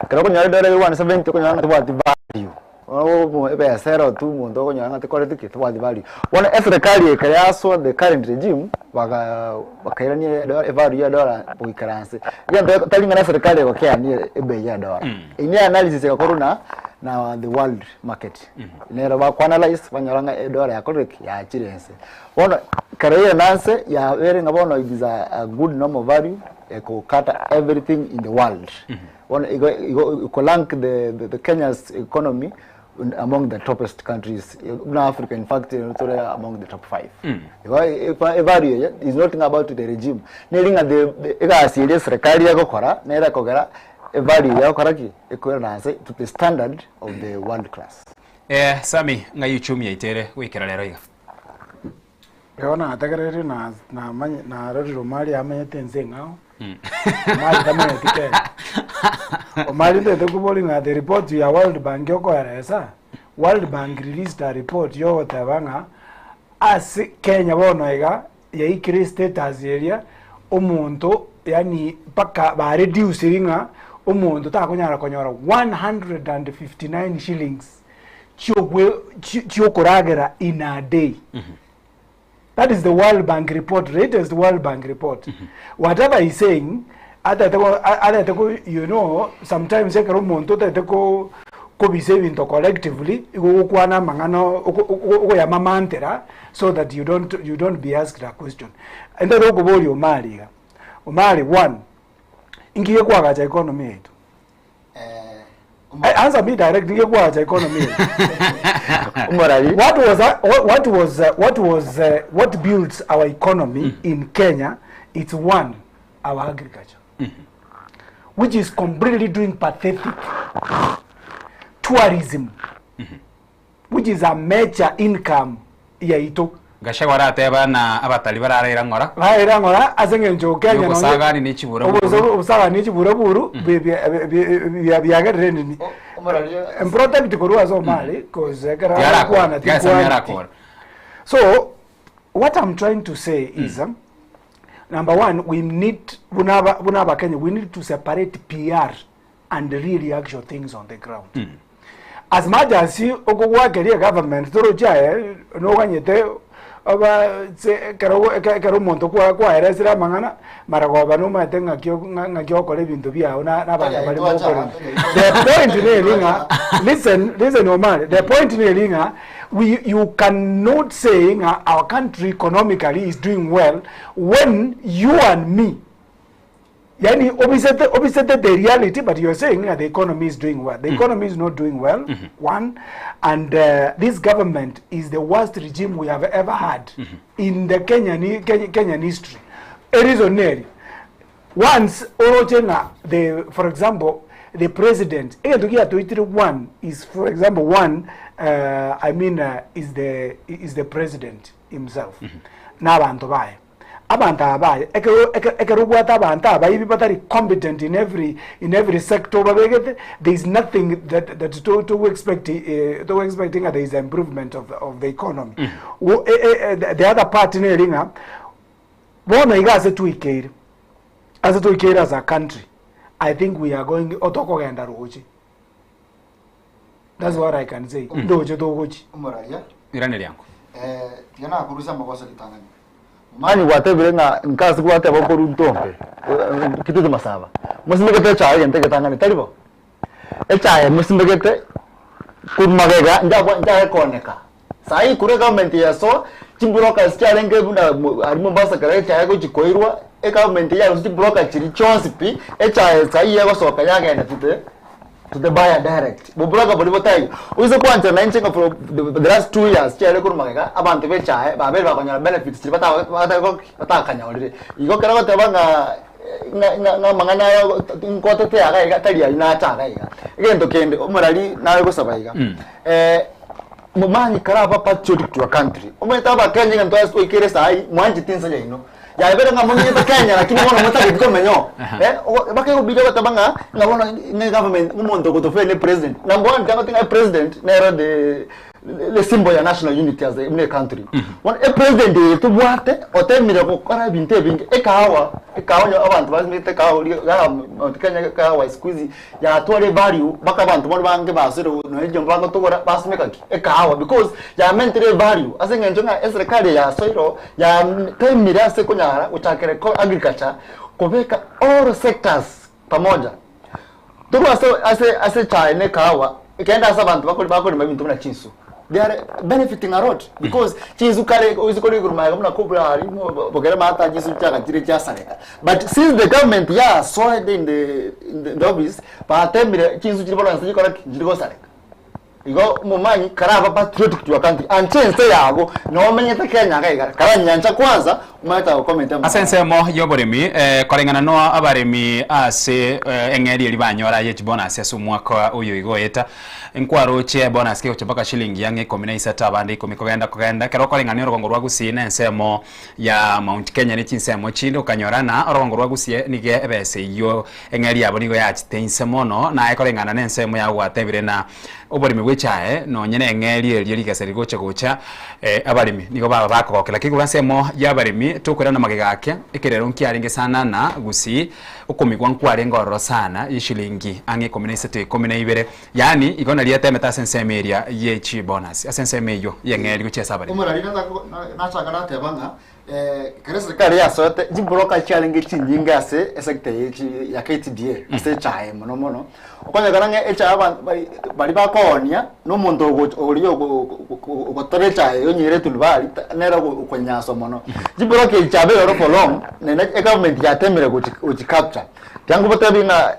Ekero okonyora edora ere 170 okonyora ng'a tebwati value. Bono ebesa ero tu omonto okonyora ng'a tekoreti ki? Tebwati value. Bono eserekari ekero yasoa the current regime, baka bakairania edora evalue ya edora goikera nse. Egento tari ng'a eserekari egokeania ebei ya edora. Eyio ne analysis egakorwa na na the world market. Nero bako analyse banyora ng'a edora yakorire ki? Yachire nse. Bono ekero yairana nse yabeire ng'a bono it is a good normal value ekokata everything in the world. Bono igo igo ikorank the the the Kenya's economy among the topest countries buna Africa in fact tore among the top five. Igo e value eye is not ng'a about the regime neri ng'a the the egasi eria eserekari egokora nere ekogera evalue eye egokora ki? Ekoirana ase to the standard of the world class. Eh, Sammy, ng'ai uchumi yaito ere goikera rero iga? Igo nategereire na namanye narorire Omari amenyete ense eng'ao, Omari tamenyeti Kenya. Omari ntagete koboria ng'a the report ya World Bank okoeresa, World Bank released a report yogoteba ng'a ase Kenya bono iga yaikire estatus eria omonto yaani mpaka ba reduciri ng'a omonto takonyara konyora 159 shillings chiokwe chiokoragera in a day. That is the World Bank report, latest World Bank report. Whatever he's saying, atete ko atete ko you know sometimes ekero omonto otete ko kobisa ebinto collectively igo ogokwana amang'ana okoyamamantera so that you don't you don't be asked a question. Ntagete gokoboria Omari iga, Omari one, inki gekoagacha economy yaito? Answer me direct, inki gekoagacha economy yaito? Omorari. What was what, what was what was what builds our economy in Kenya? It's one, our agriculture, which is completely doing pathetic. Tourism. which is a major income yaito. Gachagua arateba na abatari bararaira ng'ora. Baraira ng'ora ase eng'encho Kenya nonye Obosagani ne chiburaburu. Obosagani ne chiburaburu biagerire nini. Mprotect korwa ase Omari cause ekero agokwana tiarakora. So what I'm trying to say is number one we need buna buna abakenya we need to separate PR and really actual things on the ground. As much as okogwakeria egovernment toroche aye noganyete oba se ekero ekero omonto kwa kwaeresire amang'ana maragoba nomanyete ng'aki ng'aki ogokora ebinto biago na na abanto baria mokorema. The point neri ng'a listen listen Omari the point neri ng'a we you cannot say ng'a our country economically is doing well when you and me Yani obisete obisete the reality but you are saying that the economy is doing well. The economy is not doing well, one, and this government is the worst regime we have ever had in the Kenyan, Kenyan, Kenyan history. A reason neri. Once oroche ng'a the for example the president egento giatoitire one is for example one I mean is the is the president himself na abanto baye Abanto aba baye, ekero ekero ekero obwate abanto abaibi batari competent in every in every sector obabegete, there is nothing that that to to expect to expect ng'a there is improvement of of the economy. Wo e e the the other part neri ng'a, bono iga ase twaikeire, ase twaikeire as a country, I think we are going otokogenda roche. That's what I can say. Ndoche togochi. Omoraria. Iraneria ango. Eh, tiga nakorusia amagoso ritang'ani. Mani gwatebire ng'a nkase gwateba okorwa ntombe kitutu masaba. Mosimegete echaye egento egetang'ani tari bo? Echaye mosimegete korwa magega njabwa njarekoneka. Saii korwa egovernment yasoa chibrokers chiarenge buna aria Mombasa kare echaye egochi koirwa egovernment yarusia chibroker chiria chionsi pi echaye saii egosoka yagenda to the to the buyer direct. Bobroker boria botaiyo. Oise kwanchera nainche ng'a for the the last 2 years chiaye korwa magega abanto ba echae babere bakonyora benefits chiria bata batari batakanyorire. Igo ekero ogoteba ng'a ng'a ng'a ng'a amang'ana aya nkotete iga iga tari aywo nacha iga iga. Egento kende omorari nare gosaba iga momanyi karaba patriotic to your country. Omanyete abakenya egento ase oikere saii mwanchete ense yaino. Yabere ng'a momenyete Kenya lakini bono motageti komenya oo. Mpaka ekobidi ogoteba ng'a ng'a bono ng'a egovernment omonto ogotofaa ne president. Number one tiang'oti ng'a epresident nero the the symbol ya national unity as a buna ecountry. Bono epresident eye tobwate otemire gokora ebinto ebinge, ekahawa ekahawa onye abanto basimegete ekahawa oria igaa Mount Kenya ekahawa siku hizi yatwara evalue mpaka abanto bono bange basire nonye chinyomba bagotogora basimeka ki? Ekahawa because yamentire evalue ase eng'encho ng'a eserekari eye yasoire oo yatemire ase konyara gochakera ko agriculture kobeka all sectors pamoja. Torwa ase ase ase echae na ekahawa ekende ase abanto bakori bakorema ebinto buna chinsu they are benefiting a lot because chinsu kare oise kore igoro magega buna kobra aria bogere maata chinsu chiagachire chiasareka but since the government yasoete in the in the office batemire chinsu chiri bono nse chikora ki nchiri gosareka. Igo omomanyi karaba patriotic to your country anche ense yago nomenyete Kenya iga iga karanyancha kwanza omanyete agokomenta Ase amang'ana. ensemo y'oboremi, koreng'ana no abaremi ase eng'eria eria banyora ye chibonus ase omwaka oyo igo oeta, nkwaroche ebonus kegocha mpaka shilingi ang'e ikomi na isato abande ikomi kogenda kogenda. Ekero okoreng'ania orogongo rwa Gusii na ensemo ya Mount Kenya ne chinsemo chinde okanyora ng'a orogongo rwa Gusii nigo ebesa eyio Eng'eria yabo nigo yachete inse mono, naye koreng'ana nensemo yao gwatebire na oboremi bw'echae, nonye neng'eria eria rigesa rigocha gocha, abaremi nigo baba bakogokera. Lakini korwa ensemo y'abaremi tokoirana magega ake, ekerero nkiarenge sana na gusii, okomigwa nkwarenge ororo sana y'eshilingi ang'e ikomi na isato ikomi na ibere, yaani igo nario etemete ase ensemo eria ye chibonus, ase ensemo eyio y'eng'eria gochia ase abaremi. Omorari nachaka nateba ng'a Ekero eserikari yasoete, chibroka chiarenge chinyinge ase esector eye chi ya KTDA ase echae mono mono, okonyekana ng'a echae abanto bari baria bakoonia na omonto ogocha oria ogotora echae eyo onyere etundubari nere okonyaswa mono. Chibroka echi chiabeire oro for long naende egovernment yatemire gochi gochi capture. Tiga ngobotebi ng'a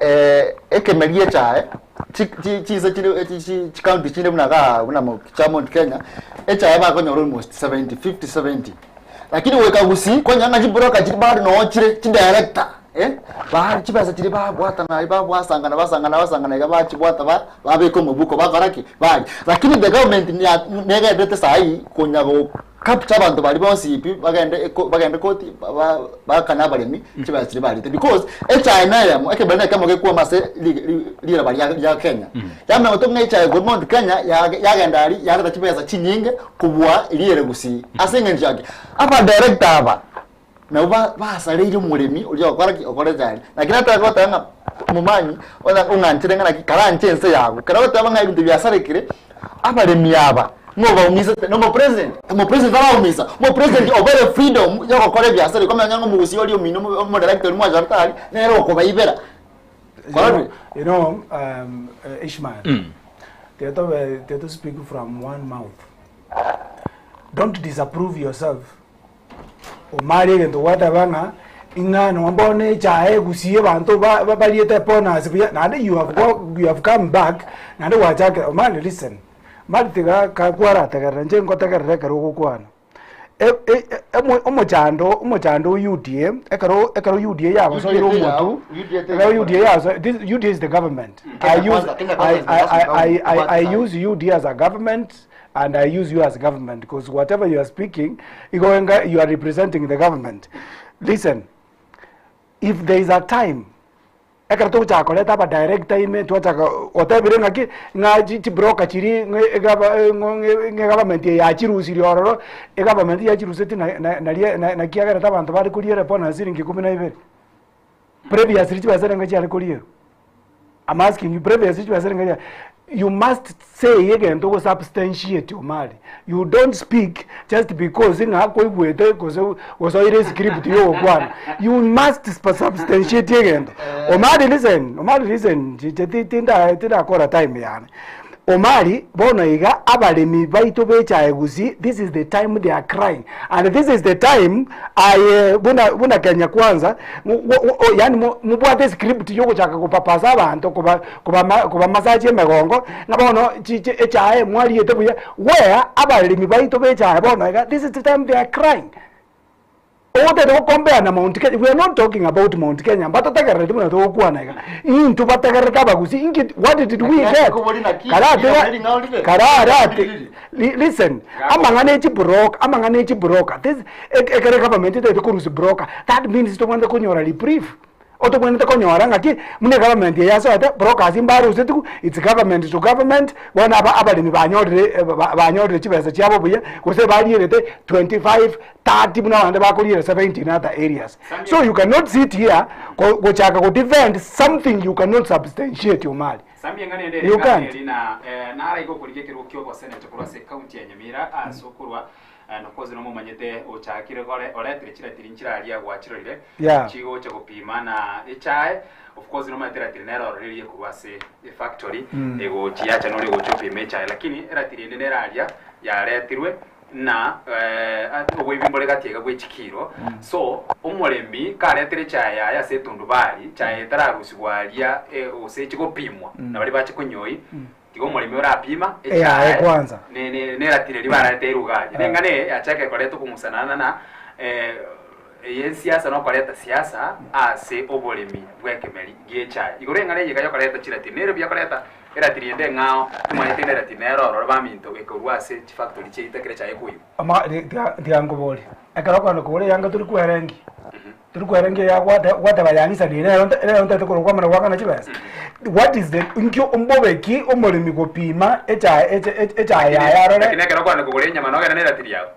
ekemeri gia echae chi chi chinse chire chi chi chicounty chinde buna igaa buna chia Mount Kenya, echae bakonyora almost 70, 50, 70. Lakini goika Gusii, kwanyora ng'a chibroka chiri bado noo chire chidirector. Eh, ba chibesa chiria babwatana aria babwasangana basangana basangana iga bachibwata ba babeka omobuko bakora ki? Baria. Lakini the government nia negenderete saii konya go capture abanto baria bonsi pi bagende eko bagende koti ba ba baakane abaremi chibesa chiria barite because echae na eyemo ekebera na ekemo gekwoma ase ri ri riraba ria ria Kenya. Yamanya gotoka ng'a echae korwa Mount Kenya yage yagenda aria yareta chibesa chinyinge kobua eria ere Gusii. Ase eng'encho ya ki? Abadirector aba Nabo ba basareirie omoremi oria ogokora ki? Okora echari. Naki nataka goteba ng'a omomanyi onya ong'anchere ng'a naki karanche ense yago. Ekero ogoteba ng'a ebinto biasarekire, abaremi aba ng'o obaumisete? Na omopresident. Omopresident taraumisa. Omopresident obaire freedom ya ogokora ebiasara ebi kwamanya ng'a omogusii oria omino omo omodirector oria mwachorete aria, nere okobaibera. Kwarorire? You know, um, Ishmael, mm. they to, they to speak from one mouth. Don't disapprove yourself. Omare egento gwateba ng'a ing'a nonye bono echae egusie abanto ba- ba- bariete ebonus buya naende you have go you have come back naende gwachakire omare listen, omare tiga ka kwarategerera inche nkotegerere ekero ogokwana. E- e- emo omochando omochando o UDA ekero ekero UDA yagosoire omotu, ekero UDA yagosoire this UDA is the government, I use I I I I I use UDA as a government. and I use you as government because whatever you are speaking, igo enga you are representing the government. Listen, if there is a time ekero togochaka koreta aba director ime twachaka otebire ng'aki ng'a chi chibroker chiria ng'a egava ng'a egovernment eye yachirusirie ororo, egovernment yachirusetie na na naria na naki yagerete abanto bare koriera bonus siringi ikomi na ibere. Previously chibesa erenga chiare korierwa? I'm asking you previously chibesa erenga chiare you must say egento ogo substantiate omari you don't speak just because ng'a koigwete gose gosoire escript ya ogokwana you must substantiate egento omari listen omari listen inche ti tinda tindakora time yane Omari, bono iga abaremi baito b'echae gusii, this is the time they are crying and this is the time aye buna buna Kenya Kwanza yaani mobwate escript yogochaka gopapasa abanto koba kobama kobamasachi emegongo ng'a bono chiche echae mwariete buya where abaremi baito b'echae bono iga this is the time they are crying. Ogotete go compare na Mount Kenya, we are not talking about Mount Kenya, mbatotegerereti buna togokwana iga, intwe bategererete abagusii, inki what did we get? Karatiga kararati listen, amang'ana e chibroker, amang'ana e chibroker, this ekere egovernment etagete korusia broker, that means tobwenerete konyora reprieve. Otobwenerete konyora ng'aki, buna egovernment eye yasoete, brokers mbarusetigwe, it's government to government, bono aba abaremi banyorire banyorire chibesa chiabo buya, gose barierete 25, 30 buna abande bakoriera 70 in other areas. So you cannot sit here go gochaka go defend something you cannot substantiate Omari. Sambia eng'ana ende ere You eng'ana can't. eri na eh, nara iga okorigia ekerogo ki'obosenete korwa ase ekaunti ya Nyamira ase okorwa eh, nokozi nomomanyete ochakire gore oretire chiratiri nchiraria gwachirorire Yeah. chigocha gopima na echae of course nomanyete eratiri nere ororo eria ekorwa ase efactory egochi yacha nore egocha opima echae lakini eratiri ende nere aria yaretirwe na eh, oboibi mbore gati iga bwe chikiro so omoremi karetire echae yaye ase etundubari echae etararusigwa aria eh, gose echi gopimwa na baria bache konyoi Tiga omoremi orapima Eyaye echae kwanza. ne- ne- neratiri eria bararete eruga aria. Neng'ana eye yachaka ekoreta okong'usanana na eh, eye siasa nokoreta siasa ase oboremi bw'ekemeri gi'echae. Igoro eng'ana eye iga yokoreta chiratiri nere buya koreta eratiri ende eng'ao tomanyete ng'a eratiri nere ororo baminto ekorwa ase chifactory chiaito ekero echae ekoiywa. Ama ri- tiga tiga nkoborie, ekero okogenda kogora eyanga tori kwerengia. Tori kwerengia eya gwate gwateba yang'isanire nero nte nero ntagete korwa kwamana goakana chibesa. What is the inki mbobe ki omoremi gopima echae echa echae yaye arore. Lakini ekero okogenda kogora enyama nogende na eratiri yao.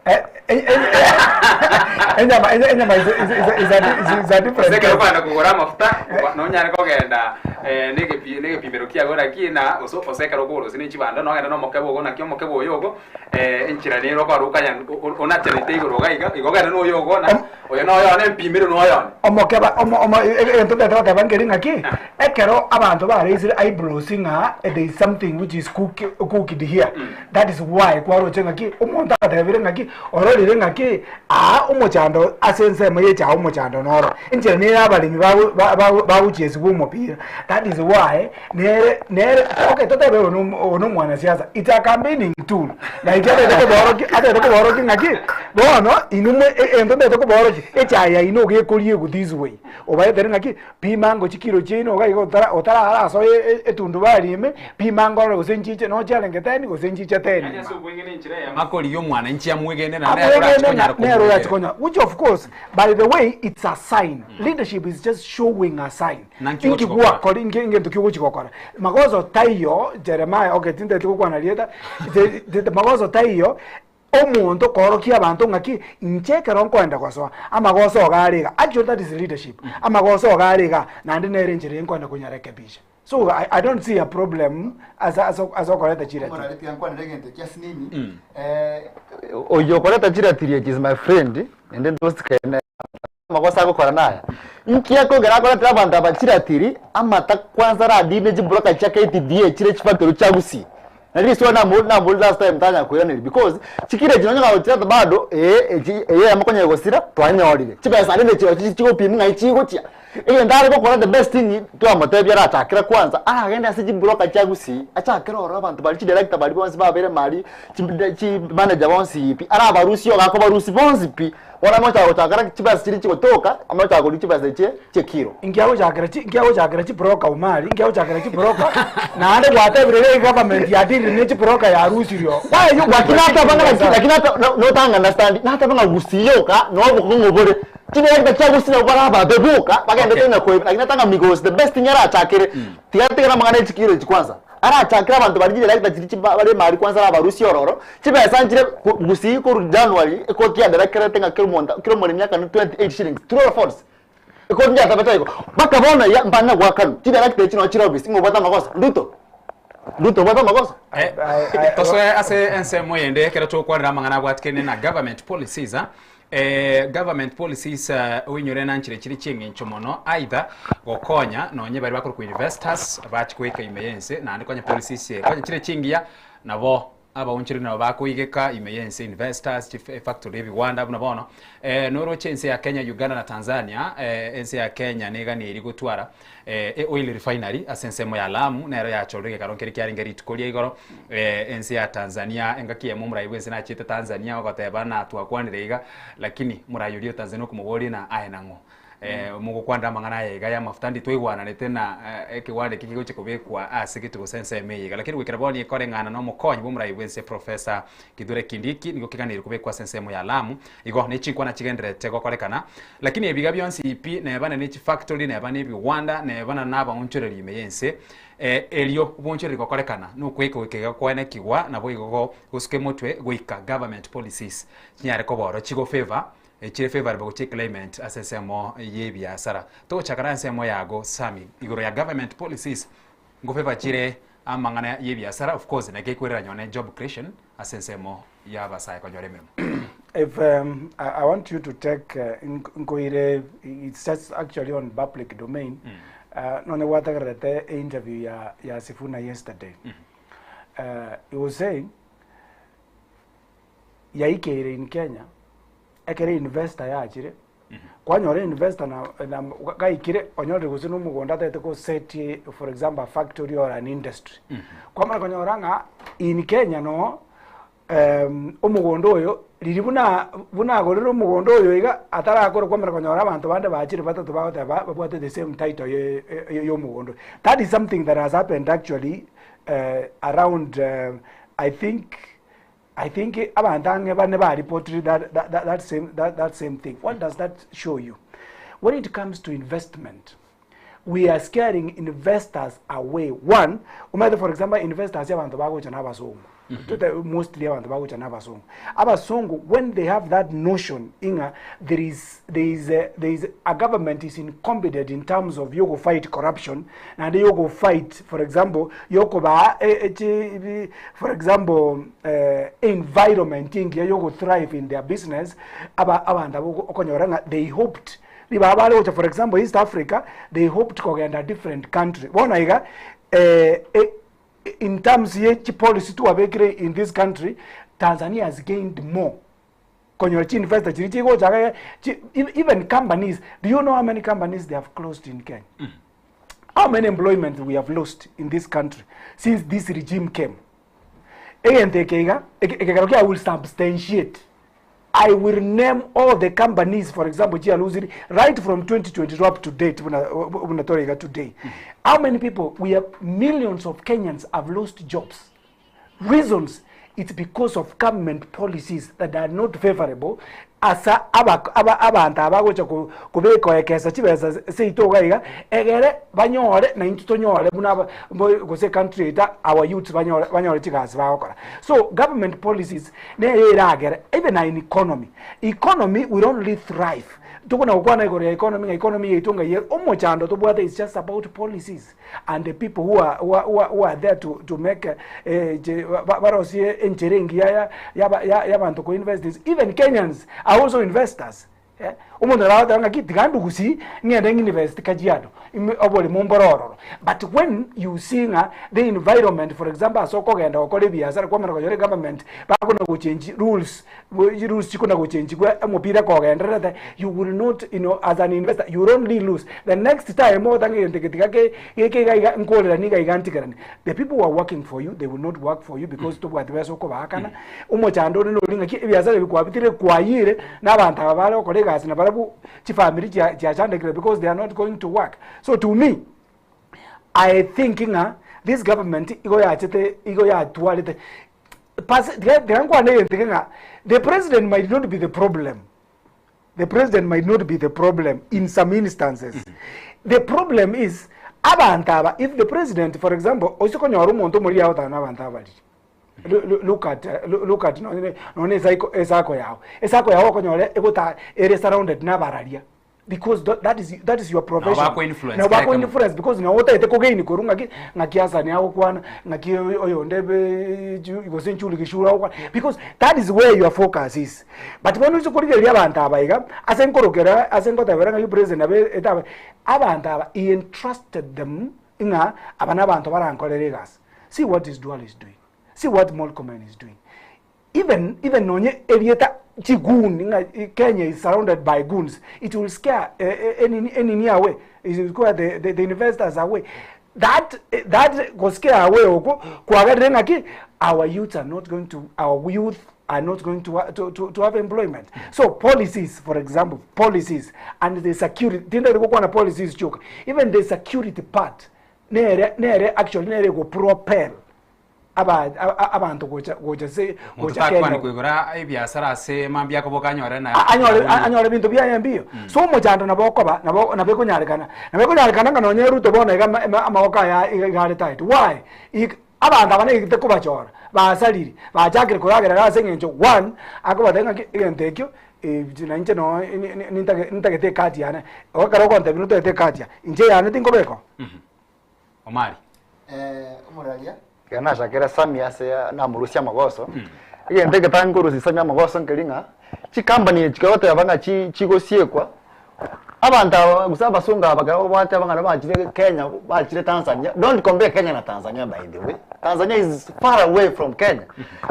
Enyama enyama is is is a is a different Gose ekero okogenda kogora amafuta nonyare kogenda na egepimero kiago naki na gose gose ekero okogora gose ne chibando nogende na omokebe ogo naki omokebe oyo ogo enchera nere okogenda okanya onachanete igoro iga iga igo ogende na oyo ogo na Oyo noyone, mpimire noyone. Omokeba, omo, omo, egento ntagete goteba nkeri ng'aki, ekero abanto bareisire eyebrows ng'a there is something which is cook, cooked here, that is why kwaroche ng'aki, omonto agatebire ng'aki, ororire ng'aki, aa omochando ase ensemo ya echae omochando noro. Enchera nere abaremi bago ba- ba- bagochiesigwa omopira, that. That is why nere nere okay totebe oyo no oyo no omwanasiasa it's a campaigning tool like atagete koborokia atagete koborokia ng'aki bono inwe mwe egento ntagete koborokia echae yaino iga ekoriegwa this way obaetere ng'aki pima ngo chikilo chiaino iga iga otara otararasoe etundubari ime pima ngorore gose nchiche nochiarenge ten gose nchiche ten Yaani ase obweng'e nenchera eyemo akorigia omwananchi amwegene naende nere amwegene orache konyara nere orache komwegena. konya which of course by the way it's a sign leadership is just showing a sign Nanki Inki ogochi gokora? gwakora inki egento ki ogochi gokora magoso taiyo Jeremiah okay tintagete gokwana rieta te- te- magoso taiyo omonto koorokia abanto ng'aki inche ekero nkoenda gosoa amagoso iga are iga actually that is leadership amagoso iga are iga naende nere enchera eye nkoenda konyarekebisha so I, I don't see a problem ase ase ase okoreta chiratiri Omorari tiga nkwanere egento kia sinini oyio okoreta chiratiri echi is my friend naende ntosikaine Amagoso agokora naya, Inki akogera akoretera abanto aba chiratiri amata kwanza aradine chibroka chia KTDA chire chifactory chia Gusii? Nario riswali nambo namboria last time tanya koiraneria because chikira echi nonye gochireta bado ee echi eye eyemo konya egosira twanyorire. Chibesa rende chiro chichi chigopimwa ng'ai chigochia. Egento are gokora the best thing twamotebia arachakera kwanza aragende ase chibroka chia Gusii achakere ororo abanto baria chidirector baria bonsi babere mari chi manager bonsi pi arabarusie igo akobarusia bonsi pi. Bono amochaka gochakera chibesa chiria chigotoka, amochaka koria chibesa echie chi'ekiro. Nkiagochakera chi nkiagochakera chibroka Omari, nkiagochakera chibroka naende gwatebire rege government yadealire ne chibroka yarusirie oo. Why are you Lakini nateba ng'a contradicting naki, lakini yourself? nata no notanga understand, nateba ng'a Gusii yoka nobokong'u bore, chidirector chia Gusii nabo bare ababe boka, bagendete Okay. onye koiba, lakini natanga Migosi the best thing arachakere, tiga tigana amang'ana ya chikiro echi kwanza. Arachakere abanto baria chidirector chiria chiba bare emari kwanza arabarusie ororo, chibesa nchire ko Gusii korwa January ekoti yaderekerete ng'a kera omonto kera omoremi akane 28 shillings, true or false? Ekoti nchiatabete igo, mpaka bono iga mpana goakanwa, chidirector echi noo chire office ng'a obwate amagoso, Ruto, Ruto obwate amagoso? Tosoe ase ensemo eyende ekero togokwanera amang'ana abwatikene na government policies ah. Eh, government policies ah, oinyore nanchire chire chieng'encho mono either gokonya nonye baria bakorokwa investors bachi goika ime y'ense naende konya policies eh, konya chire chingiya nabo abaonchoreri nabo bakoigeka ime y'ense investors chif factory ebiwanda buna bono eh, noroche ense ya Kenya, Uganda na Tanzania eh, ense ya Kenya neganeri gotwara eh, e oil refinery ase ensemo ya Lamu nero yachorire egekaro nkeri kiarenge rituko ria igoro eh, ense ya Tanzania engaki eyemo omorai bwense nachiete Tanzania ogoteba na twakwanire iga lakini morai oria o Tanzania okomoboria na aye nang'o eh, mogokwanera amang'ana aya iga y'amafuta ndi twaigwananete na eh, ekewanda eki kegochia kobekwa ase gete gose ensemo eye iga lakini goikera bono ekoreng'ana na omokonyi bw'omorai bwense Professor Kithure Kindiki nigo keganeirwe kobekwa ase ensemo ya Lamu igo ne chinkwana chigendererete gokorekana Lakini ebiga bionsi pi, neba ne chifactory, neba nebiwanda, neba na nabaonchoreri ime y'ense, eh, erio obonchoreri gokorekana nokweka goika iga koenekigwa, naboigo go gosuka emotwe goika government policies chinyare koba oro chigo favour, chire favourable gochia eclimate ase ensemo y'ebiasara. Togochaka na ensemo yago Sammy, igoro ya government policies ngo favour chire amang'ana y'ebiasara, of course naki ekwerera nyone job creation ase ensemo y'abasae konyora emeremo. If I, I want you to take nkoire it's just actually on public domain nonye gwategererete interview ya, ya Sifuna yesterday he was saying yaikeire in Kenya ekere investor yachire kwanyora investor na, na gaikire onyorire gose na omogondo atagete go set for example a factory or an industry kwamanya konyora ng'a in Kenya no omogondo oyo riria buna buna agorire omogondo oyo iga atarakora kwamanya konyora abanto bande bachire batato bagoteba babwate the same title ye ya omogondo. That is something that has happened actually around I think I think abanto ang'e bane baripotire that, that, that, that, same, that, that same thing. What does that show you? When it comes to investment, we are scaring investors away. One, omanyete for example, investors abanto bagocha na abasongo. Tote- Mostly abanto bagocha na abasongo. Abasongo, when they have that notion, inga, there is, there is, a, there is a government is incompetent in terms of yogo fight corruption, and yogo fight, for example, yoko ba, eh, eh, chi- for example, eh, environment ingiya yogo thrive in their business, aba abanto abo okonyora ng'a they hoped riba bare gocha for example East Africa, they hoped kogenda different country. Bono iga eh, eh, in terms ye chipolicy twabekire in this country, Tanzania has gained more konyora chiinvestor chiria chigocha iga chi, even companies, do you know how many companies they have closed in Kenya? How many employment we have lost in this country since this regime came? Egento eke iga, eke ekero kia I will substantiate. I will name all the companies for example chialusiri right from 2022 up to date buna buna tore iga today. How many people we have millions of Kenyans have lost jobs. Reasons it's because of government policies that are not favorable asa aba aba abanto aba bagocha ko kobeka ekesa chibesa seito iga iga egere banyore na intwe tonyore buna aba mbo gose ecountry yaito our youths banyore banyore chigasi bagokora. So government policies nere eragere even in economy, economy will only thrive tokona gokwana igoro ya economy ng'a economy yaito ng'ai ere omochando tobwate is just about policies. and the people who are, who are, who are, who are there to, to make eh, je- ba- ba- barosie enchera engiya ya- yaba- ya- y'abanto ko invest even Kenyans are also investors eh. Omonto nabo agoteba ng'aki tiga ndugusie ng'ende ng'invest Kajiado ime oboremo mbore ororo but when you see ng'a the environment for example ase okogenda gokora ebiasara kwamanya konyora egovernment bakona gochange rules Rules chikona gochenchigwa omopira kogendererete you will not you know, as an investor you will only lose the next time ogotange egento eke tiga ke geke iga iga nkoreranie iga iga ntigeranie the people who are working for you they will not work for you because tobwati besa okobaakana omochando onde nori ng'aki ebiasara ebi kwabitire kwayire na abanto aba bare gokora egasi nabarabwo chifamiri chia chiachandekire because they are not going to work so to me I think ng'a this government igo yachete igo yatwarete Pasi, tiga tiga nkwane egento eke ng'a the president might not be the problem the president might not be the problem in some instances the problem is abanto aba if the president for example oise konyora omonto omoriri agotara na abanto abariri Lo- lo- look at eh, lo- look at nonye nonye esaiko esako yago esako yago okonyora egota ere surrounded na abararia because that is that is your profession bako influence Nabo kera bako ekemo. influence because nabo otagete kogain korwa ng'aki ng'aki Hassan agokwana ng'aki oyo- oyonde be ju- gose Nchuli Gishuru agokwana because that is where your focus is but bono oise korigereria abanto aba iga ase nkorokera ase ngotebera ng'aki president nabo etaba abanto aba he entrusted them ng'a aba na abanto barankorere egasi see what is Duale is doing see what Murkomen is doing Even even nonye erieta chigoon ng'a Kenya is surrounded by goons it will scare enini enini away it will scare the, the, the investors away that that go scare away oko kwagerire ng'aki our youths are not going to our youth are not going to, to, to, to have employment so policies for example policies and the security tindari gokwana policies chioka even the security part nere nere actually nere go propel aba abanto gocha gocha se Monto gocha takwani Kenya koigora ebiasara ase mambia akoboka anyore na A- anyore a- anyore ebinto biaye mbiyo so omochando nabo okoba nabo nabo ekonyarekana nabo ekonyarekana ng'a nonye Ruto bono iga ama- ama- amaboko aya iga iga are tight why Ik- abanto aba naigete kobachora basarire bachakire koragerera ase eng'encho one akobatebia ng'aki egento ekio na inche noo ni- ni- nintage nintagete ekati yane ekero ogontebia notagete ekati yaye inche eyane tinkobeka oo. Omari. Omoraria ekero nachakera Sammy ase namorusia amagoso, egento egetangi korusia Sammy amagoso nkeri ng'a chicompany echi ekero ogoteba ng'a chi chigosiekwa, abanto aba gose abasongo aba ekero bateba ng'a nabachire Kenya bachire Tanzania, don't compare Kenya na Tanzania by the way, Tanzania is far away from Kenya,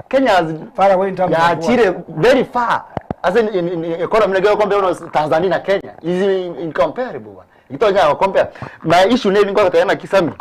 Kenya has Far away in terms of what? yachire very far ase in in in economy naki ogocompare bono Tanzania na Kenya is incomparable bwana. Gitonyara gocompare. My issue neri nkogotebia naki Sammy,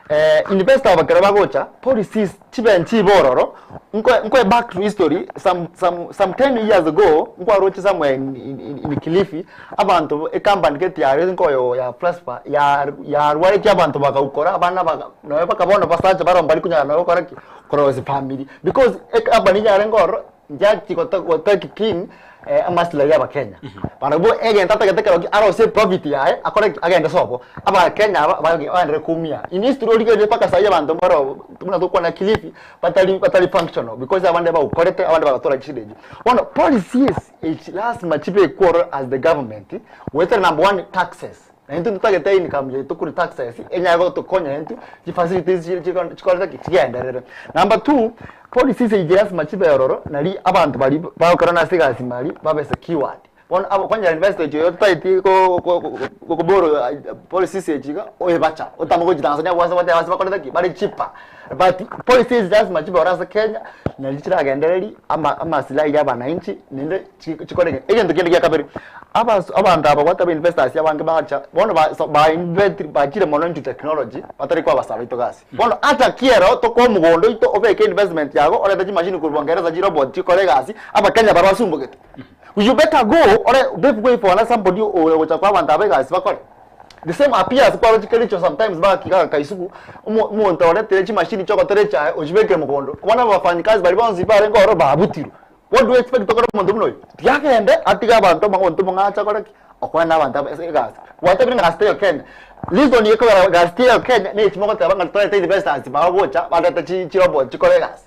eh, investor aba ekero bagocha, policies chibe nchibe ororo, nkoe nkoe back to history, some some some 10 years ago, nkwaroche somewhere in in in in Kilifi, abanto ecompany gete yarenge nkoyo ya Prosper, ya yarwaretie abanto bagaukora, abana baga nonya mpaka bono basacha baroo mbari konyara nonya gokora ki? Korosia family. Because ecompany yarenge ororo, nchiachi gota gotake king amaslahi ya abakenya. Barabwo egento atagete kerokio arosie eprofit yaye akore ki? Agende sobo. Abakenya aba bage bagenderere koumia. In history origererie mpaka saii abanto mbaro buna tokwana Kilifi batari batari functional because abande baukorete abande bagatora chishida echio. Bono policies echi lasima chibekwe ororo as the government goetera number one taxes. Na intwe ntotagete income yaito korwa taxes enyare gotokonya intwe chifacilities chire chiko chikorete ki? Chigenderere. Number two, policies echi lasima chibe ororo nari abanto baria bagokora ase egasi mari babe secured. Bono abo kwanyora investor echi oyo otaeti ko- ko- ko- koborrow policies echi iga, oebacha, otama gochia Tanzania gwase goteba ase bakorete ki? Bare cheaper. But policies lazima chibe ore ase Kenya, nari chiragendereri ama amasilahi ya abananchi naende chi chikore ki? Egento kende gia kabere, abaso abanto aba gwateba investors abange bacha, bono ba so ba invest bachire mono into technology, batari koa abasae baito gasi. Bono ata kiero tokoa omogondo oito obeke investment yago orete chimashini korwa Bongeresa chirobot chikore egasi, abakenya baria basumbogete. You better go ore pave way for another somebody oyo ogocha koa abanto aba egasi bakore. The same appears kwaroche Kericho sometimes bagakika Kaisuku, omo omonto oretire chimashini chiogotora echae ochibekire mogondo, bono abafanyikazi baria bonsi barenge ororo babutirwe. What do you expect tokore omonto buna oyio? Tiga agende atige abanto omonto omong'ache akore ki? Okoe na abanto aba ase egasi. Gwatebire ng'a gasi teiyo Kenya, reason ekogera gasi teiyo Kenya nechi mogoteba ng'a torete investors bagocha barete chi chirobot chikore egasi.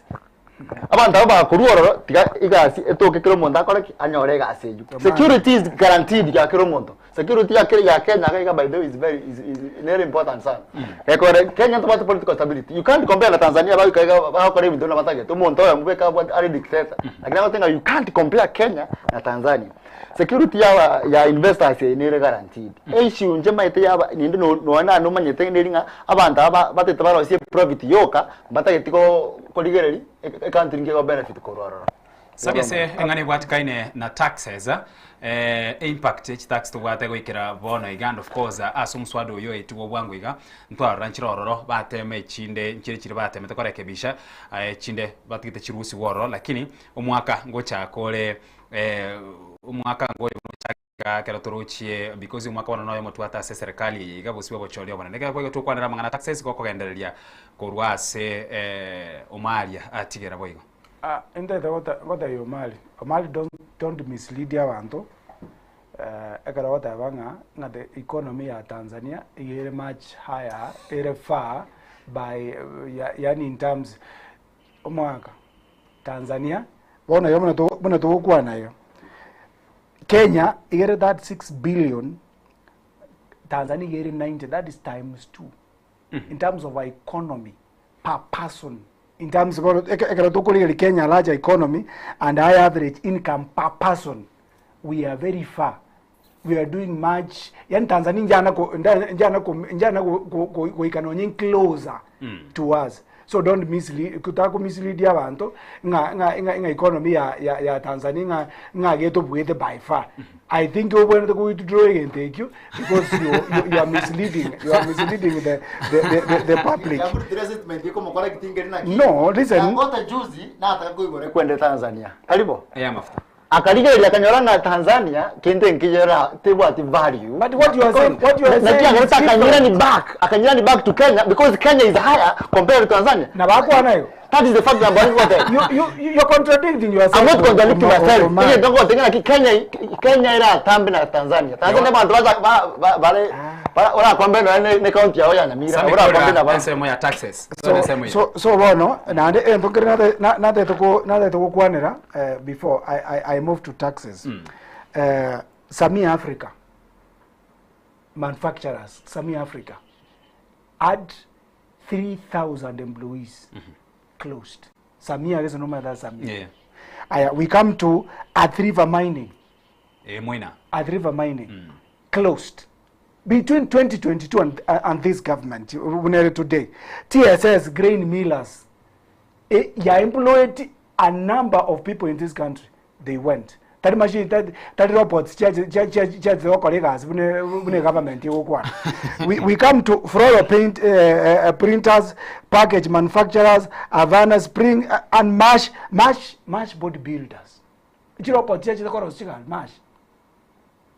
Abanto abwo bakorwa ororo tiga egasi etoke kera omonto akore ki? Anyore egasi eywo. Security is guaranteed ya kera omonto. Security ya kera ya Kenya iga iga by the way is very is is nere important sana. Gekogera Kenya ntobwate political stability. You can't compare na Tanzania bagoika iga bagokora ebinto buna batagete. Omonto oyomo bweka abwate are dictator. Lakini agoteba ng'a you can't compare Kenya na Tanzania. Security ya ya investors eye nere guaranteed. Issue inche maete yaba ninde no nonya naende omanyete neri ng'a abanto aba batete barosie profit yoka mbatageti ko korigereria ecountry nki ego benefit korwa ororo. Sabi ase eng'ana ebwatikaine na taxes eh, impact ye chitax tobwate goikera bono iga and of course ase omoswada oyo oetigwe obwango iga ntwarora nchire ororo batema echinde nchire chire batemete korekebisha echinde batigete chirusigwe ororo lakini omwaka ngochaka ore Omwaka ngoyo buna ochaka ekero torochie because omwaka bono noyo motwate ase eserekari eye iga bosio obochori obonene. Ekero boigo tokwanera amang'ana taxes gokogendereria korwa ase Omaria atigera boigo. Ah, intagete gota gotebia Omari, Omari don't don't mislead abanto ekero ogoteba ng'a ng'a the economy ya Tanzania iga ere much higher ere far by ya yaani in terms omwaka Tanzania, bono iga buna to buna togokwana iga, Kenya iga ere 36 billion, Tanzania iga ere 90, that is times two in terms of economy per person. In terms bono eke ekero tokorigereria Kenya larger economy and high average income per person, we are very far, we are doing much, yaani Tanzania njana ko nda njana ko njana go go go goika nonye closer to us. So don't mislead kotaka ko mislead abanto ng'a ng'a ng'a ng'a economy ya ya ya Tanzania ng'a ng'a getobuete by far. I think obwenerete go withdraw egento ekio because you you you are misleading you are misleading the the the the, the public. No, listen. Dangote juzi nataka koigora ekwende Tanzania. Tari bo? Ey'amafuta. Akarigereria akanyora ng'a Tanzania kende nkeyora tebwati value. But what you are saying, what you are Naki saying is agerete akanyirani different. back, akanyirani back to Kenya because Kenya is higher compared to Tanzania. Na bakwana igo. That is the fact that I'm going You you you're contradicting yourself. I'm not contradicting Omar. myself. Omar. Ege ndongo tenga ki Kenya Kenya ira atambe na Tanzania. Tanzania bantu baza ba ba bare bara ora kwambe na ne ne county yao ya Nyamira. Sami Ora kwambe na kora bara. ensemo ya taxes. So, Ensemo eye. so, so bono naende egento nkere nate- na- natete ko- natete gokwanera eh, before I, I, I move to taxes eh, Samia Africa manufacturers Samia Africa had 3000 employees closed Samia gese no matter Samia Yeah. Aya, we come to Athi River Mining Eh, Moina. Athi River Mining closed between 2022 and, and this government uh, today TSS grain millers eh, ya employed a number of people in this country they went tari machine tari, tari robots chiachigokora egasi bune bune government igokwana we, we come to floral paint printers package manufacturers Havana spring and mash mash mash body builders chirobot chiachigokora chigari mash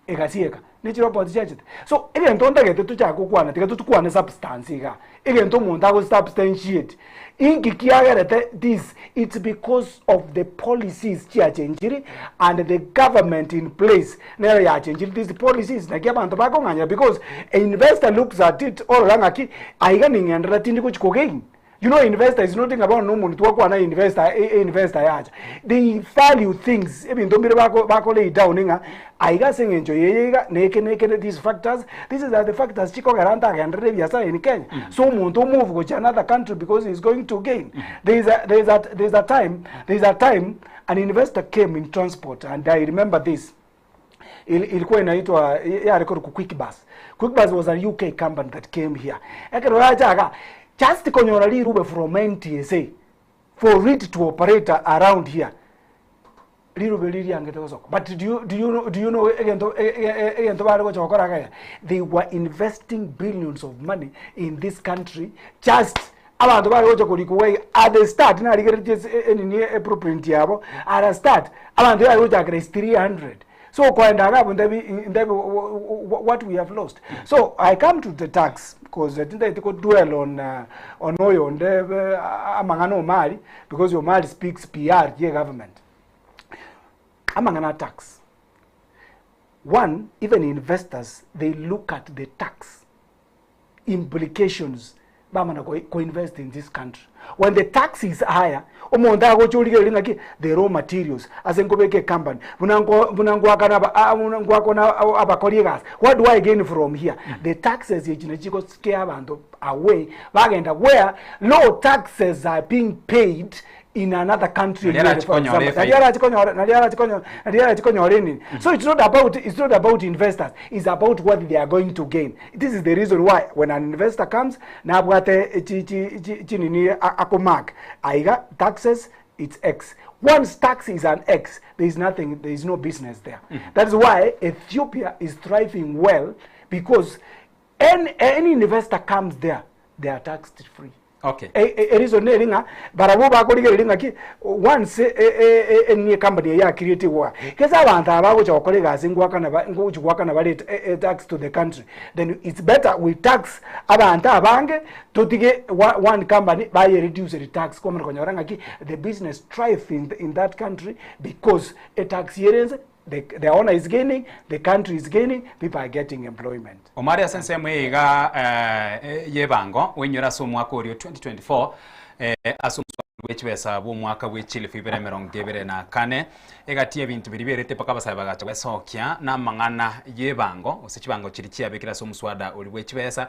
egasieka ne chirobot chiachete so egento ntagete tochake gokwana tiga totukwane substance iga egento omonto ago substantiate inki kiagerete this it's because of the policies chiachenchiri and the government in place nero yachenchiri these policies naki abanto bakong'anyera because a investor looks at it orora ng'aki aiga ning'enderera tindi gochi kogain You know, investor is nothing about no money. Twakwana investor, investor yacha. They value things. Ebinto mbire bako bako lay down inga. Aiga seng'encho yeye iga neke neke these factors. These are the factors chiko garanta agendere biasara in Kenya. So omonto move go to another country because he's going to gain. There is a there is a there is a time there is a time an investor came in transport and I remember this. Ilikuwa inaitwa yare korokwa Quick Bus. Quick Bus was a UK company that came here. Ekero yacha iga, just konyora rirube from NTSA for it to operate around here, rirube riria riangete gosoka. But do you, do you know, do you know egento egento bare gocha gokora iga iga? They were investing billions of money in this country just abanto bare gocha korikwa iga iga at the start narigereretie ase enini eblueprint yabo, at the start abanto yare gochakera is 300. So okoenda iga abwo ntebi ntebi what we have lost. So I come to the tax because tintagete ko dwell on on oyonde amang'ana Omari because Omari speaks PR ye government. Amang'ana a tax. One, even investors they look at the tax implications bamana ko ko invest in this country. When the tax is higher, omonto agocha origereria ng'aki the raw materials ase nkobeka ecompany buna nko buna ngoakana aba a buna ngoakona abakori egasi, what do I gain from here? The taxes echi nachi chigo scare abanto away bagenda where low taxes are being paid in another country Naria again, for arachikonyora example. efaida. Naria arachikonyora naria arachikonyora naria arachikonyora enini. So it's not about it's not about investors, it's about what they are going to gain. This is the reason why when an investor comes nabwate chi chi chi chinini akomark aiga taxes it's X. Once tax is an X, there is nothing, there is no business there. That is why Ethiopia is thriving well because any, any investor comes there, they are taxed free. Okay. Ereason nere ng'a barabwo bakorigereria ng'aki once enie company eye ya creatigwa gese abanto aba bagocha gokora egasi ngoakana ba ngochi goakana bare tax to the country then it's better we tax abanto abange totige one company baye reduce the tax kwamana konyora ng'aki the business thrive in, in that country because etax yerense the, the owner is gaining the country is gaining people are getting employment. Omare ase ensemo eye iga y'ebango oinyore ase omwaka oria o 2024 ase omoswakano bwe chibesa bw'omwaka bwe chilifu ibere emerongo ebere na kane egati y'ebinto biria biarete mpaka abasae bagacha gwesokia namang'ana y'ebango gose chibango chiria chiabekire ase omoswada oria bwe chibesa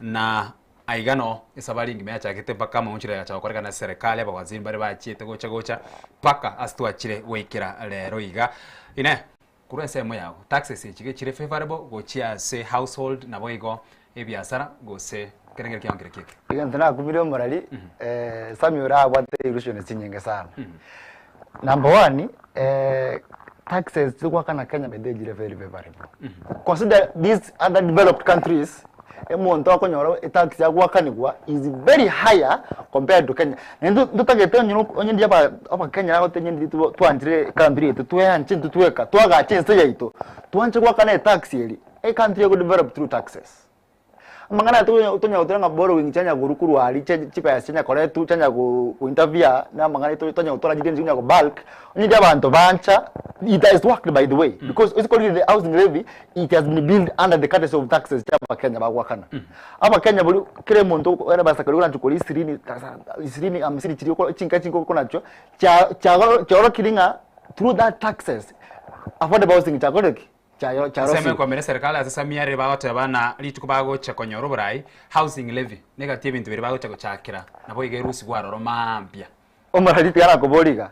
na aiga no esabari engima yachagete mpaka amaonchorero agacha gokorekana ase serikali abawaziri mbare bachiete gocha gocha mpaka ase twachire goikera rero iga. Inee! Korwa ensemo yago, taxes echi gechire favourable gochia ase household naboigo ebiasara gose kerengeri kiao nkere kieke? Egento nakumire omorari, Samuel abwate illusion chinyinge sana. Number one, taxes chigoakana Kenya by the way chire very favourable. Consider these other developed countries, omonto akonyora etax agoakanigwa is very higher compared to Kenya. Naende ntotagete onye onye ndiria aba abakenya bagote onye ndiria twanchire ecountry yaito tweanche intwe tweka twagache ense yaito, twanche goakana etax eria, ecountry egodevelop through taxes. Amang'ana aya tonya tonya gotura ng'a borrowing chianya korwa korwa aria chia chibesa chianya koretwa chianya go interfere na amang'ana aito tonya gotora chinde chinya go bulk, onye riria abanto bancha, it has worked by the way, because ase korire the housing levy, it has been built under the courtesy of taxes chia abakenya bagoakana. Abakenya boria kera omonto ere basa kari oranche kori isirini isirini hamsini chiria oko chinka chinke okonachio, chia chiagoro chiaorokire ng'a through that taxes, affordable housing chiakorire ki? Ensemo Chiarosiwe. ekwamera eserikali ase Samia riria bagoteba na rituko bagocha konyora oborai, housing levy, negati ebinto biria bagocha gochakera nabo iga erusigwe aroro mambia. Omorari tiga nakoboria iga,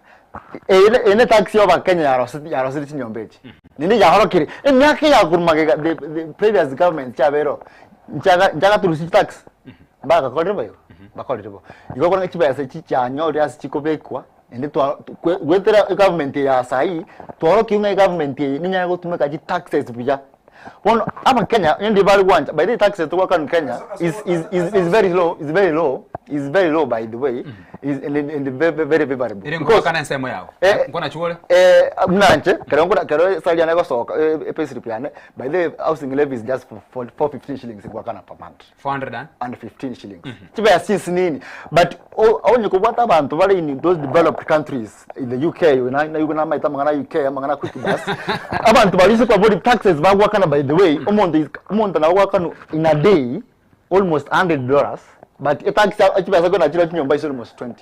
eye eye ne tax ya abakenya yaroseti yaroseti chinyomba echi, naende yarokire emiaka eya korwa magega the the previous government chiabeire oo, nchiaga nchiagaturusia chitax, mbagakorire bo igo? Mbakorire bo. Igo okore ng'a chibesa echi chianyorire ase chikobekwa, Naende twa kwe goetera egovernment eye ya saii, twaorokiwu ng'a egovernment eye ninyare gotumeka chitaxes buya. Bono abakenya onye ndiri bare gwancha, by the way taxes togoakana in Kenya is is is is very low, is very low, is very low by the way, is and and very very favourable. Ere Because nkoakana ensemo yago, eh, nkonachwo ore? eh, buna inche, ekero nkora ekero esalary yane egosoka epayslip yane, by the way housing levy is just for 415 shillings ngoakana per month. 415 shillings. Chibesa chinsinini but onye kobwata abanto bare in those developed countries in the UK na na namaete amang'ana a UK amang'ana a quick bus abanto baria ase kwabori taxes bagoakana by the way omonto is omonto nabo agoakanwa in a day almost $100 but etax chibesa korwa nachirechio chinyomba is almost 20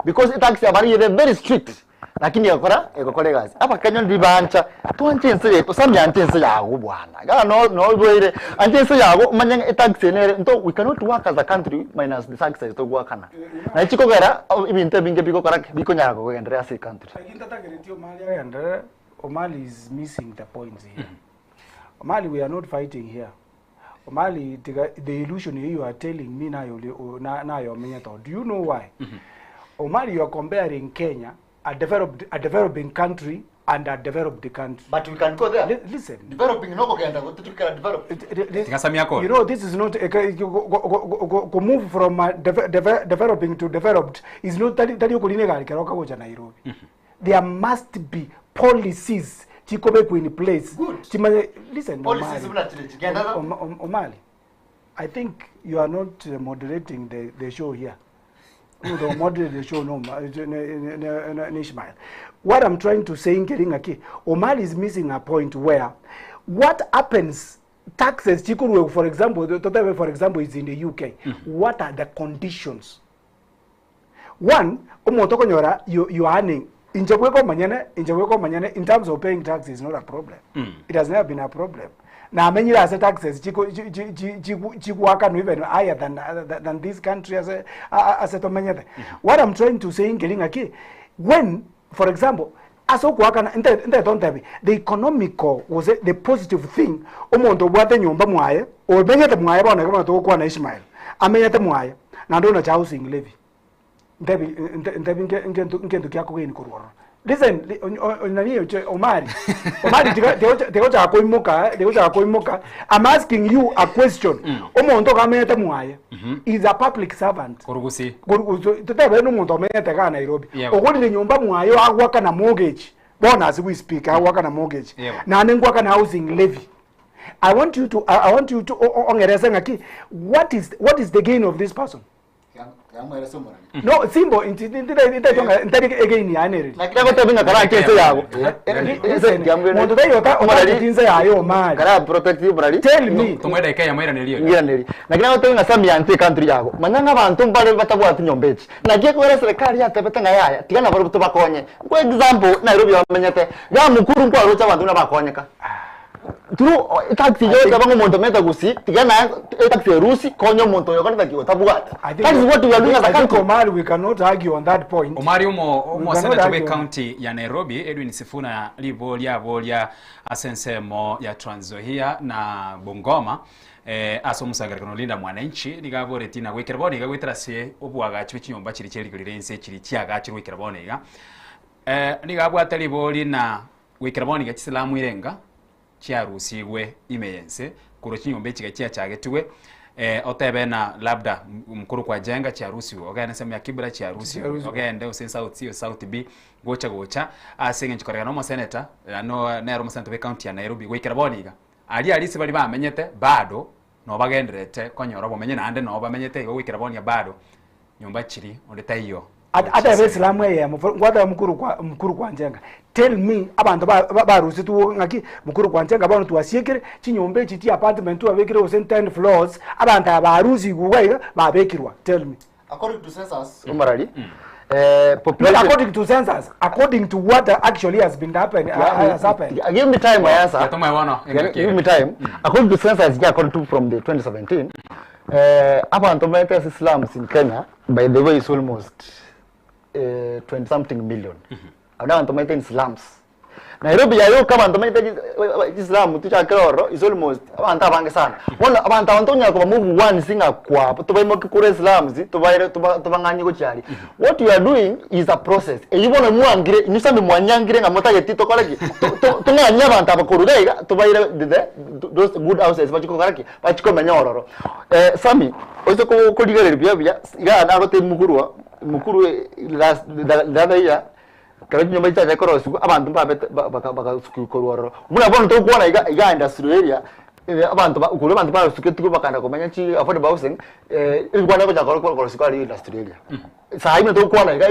because etax yabarire very strict. Lakini egokora egokora egasi. Abakenya ndiri bancha, twanche ense yaito, Sammy anche ense yago bwana. Iga no noboire, anche ense yago omanye ng'a etax eye nere nto we cannot work as a country minus the taxes togoakana. Naye chikogera ebinto ebinge bigokora ki? Bikonyara kogenderea ase ecountry. Lakini tatagereti Omali agenderere, Omali is missing the points here. Omali, we are not fighting here. Omali, tiga, the illusion you are telling me nayo nayo omenyete. Do you know why? Omali, you are comparing Kenya, a developed, a developing country, and a developed country. But we can go there. Listen. Developing noko kenda gutukira develop. Tigasamia You know, this is not a, go, go, go, go, go move from developing to developed is not tali okuline gari keroka gocha Nairobi. There must be policies chikobekwa in place. Chimanye, listen, Policies Omali. buna chile chigenda. Omali, I think you are not moderating the show here. No, the moderate the show, no, Ishmael. What I'm trying to say in Keringaki, Omali is missing a point where what happens, taxes, Chikuru, for example, Totewe, for example, is in the UK. What are the conditions? One, Omotokonyora, you are earning. In terms of paying taxes, is not a problem. It has never been a problem. Now, many as taxes, Chikuaka, even higher than this country as a as a What I'm trying to say in Keringaki, when, for example, as the economical was the positive thing. Omonto bwate nyumba mwaye, omenyete mwaye bona kama to na Ishmael. Amenyete mwaye, na ndo na housing levy. Ntebi ntebi nkentu kyako geni kurwara. Listen, nani Omari. Omari tiga koimuka. I'm asking you a question. Omonto kamenyete mwaye is a public servant. Kurugusi. Tutebe no muntu amenyete ka Nairobi. Ogorire nyumba mwaye agwaka na mortgage. Bona as we speak agwaka na mortgage. Na nengwaka na housing levy. I want you to ongereza ngaki what is the gain of this person? No, simbo intari again ya neri. Nakira gote kara kese yago. Muntu tayo ta omatinze yayo Omari. Kara protect you brali. Tell me. Tumweda ikaya mwira nelio. Ngira neri. Nakira gote nga sami ante country yago. Manyanga bantu mbale batabwati nyombechi. Nagiye kwera serikali yatebete nga yaya. Tigana bari butubakonye. Kwa example Nairobi bamenyete. Ga mukuru nkwa rocha bantu nabakonyeka. Turu taxi yo tabango muntu meta gusi tigana taxi rusi konyo muntu yo kana kiwa That is what we are doing as a country. Omari, we cannot argue on that point. Omari umo senator we county ya Nairobi Edwin Sifuna libolia bolia asensemo ya Trans Nzoia na Bungoma aso musangarikano linda mwananchi nigabore tina gwikira boni gagwitira se obwagachi chinyomba chiri cheri kulirense chiri chiagachi gwikira boni ga nigabwata liboli na gwikira boni ga chisilamu irenga chiarusigwe imeyense kuro chinyomba chiga chiachagetuwe otebe na labda mkuru kwa jenga chiarusiwe ogende sema ya Kibra chiarusiwe ogende ose South C South B gocha gocha asenge nchikorega no senator no nero senator we county ya Nairobi gwikira boniga ali alisi bali bamenyete bado no bagenderete konyora bomenye nande no bamenyete igo gwikira bonia bado nyumba chiri onde taiyo Ata Islamu ye ngwata mukuru kwa njenga. Tell me abantu barusi tu ngaki mukuru kwa njenga abantu twasiekere chinyombe chiti apartment twabekire ose 10 floors abantu abarusi kugaiga babekirwa. Tell me. According to census Umarali population according to census, according to what actually has been happened, has happened. Give me time, I answer. Give me time. According to census, according to from the 2017, abantu bamete slums in Kenya, by the way, is almost 20 something million. Abantu bamete in slums. Nairobi yayo kama abantu bamete Islam tuchakero is almost abantu abange sana. Bona abantu abantonya ko move one singa kwa tubaimo kikure slums tubaire tubanganye ko cyari. What you are doing is a process. Eyibona muangire inusambe mwanyangire nga motageti tokoleki. Tunganya abantu abakururega tubaire those good houses bachiko bachiko menyororo. Sami ozo ko koligerera bya bya ga narote mukuru mukuru last the year kare nyumba ichaje korosu abantu babete bakasukukororo muna bona to kuona iga industrial area abantu ukuru abantu basuke tuko bakanda komanya chi affordable housing ilikuwa ko jakoro korosu kwa industrial area saa hii to kuona iga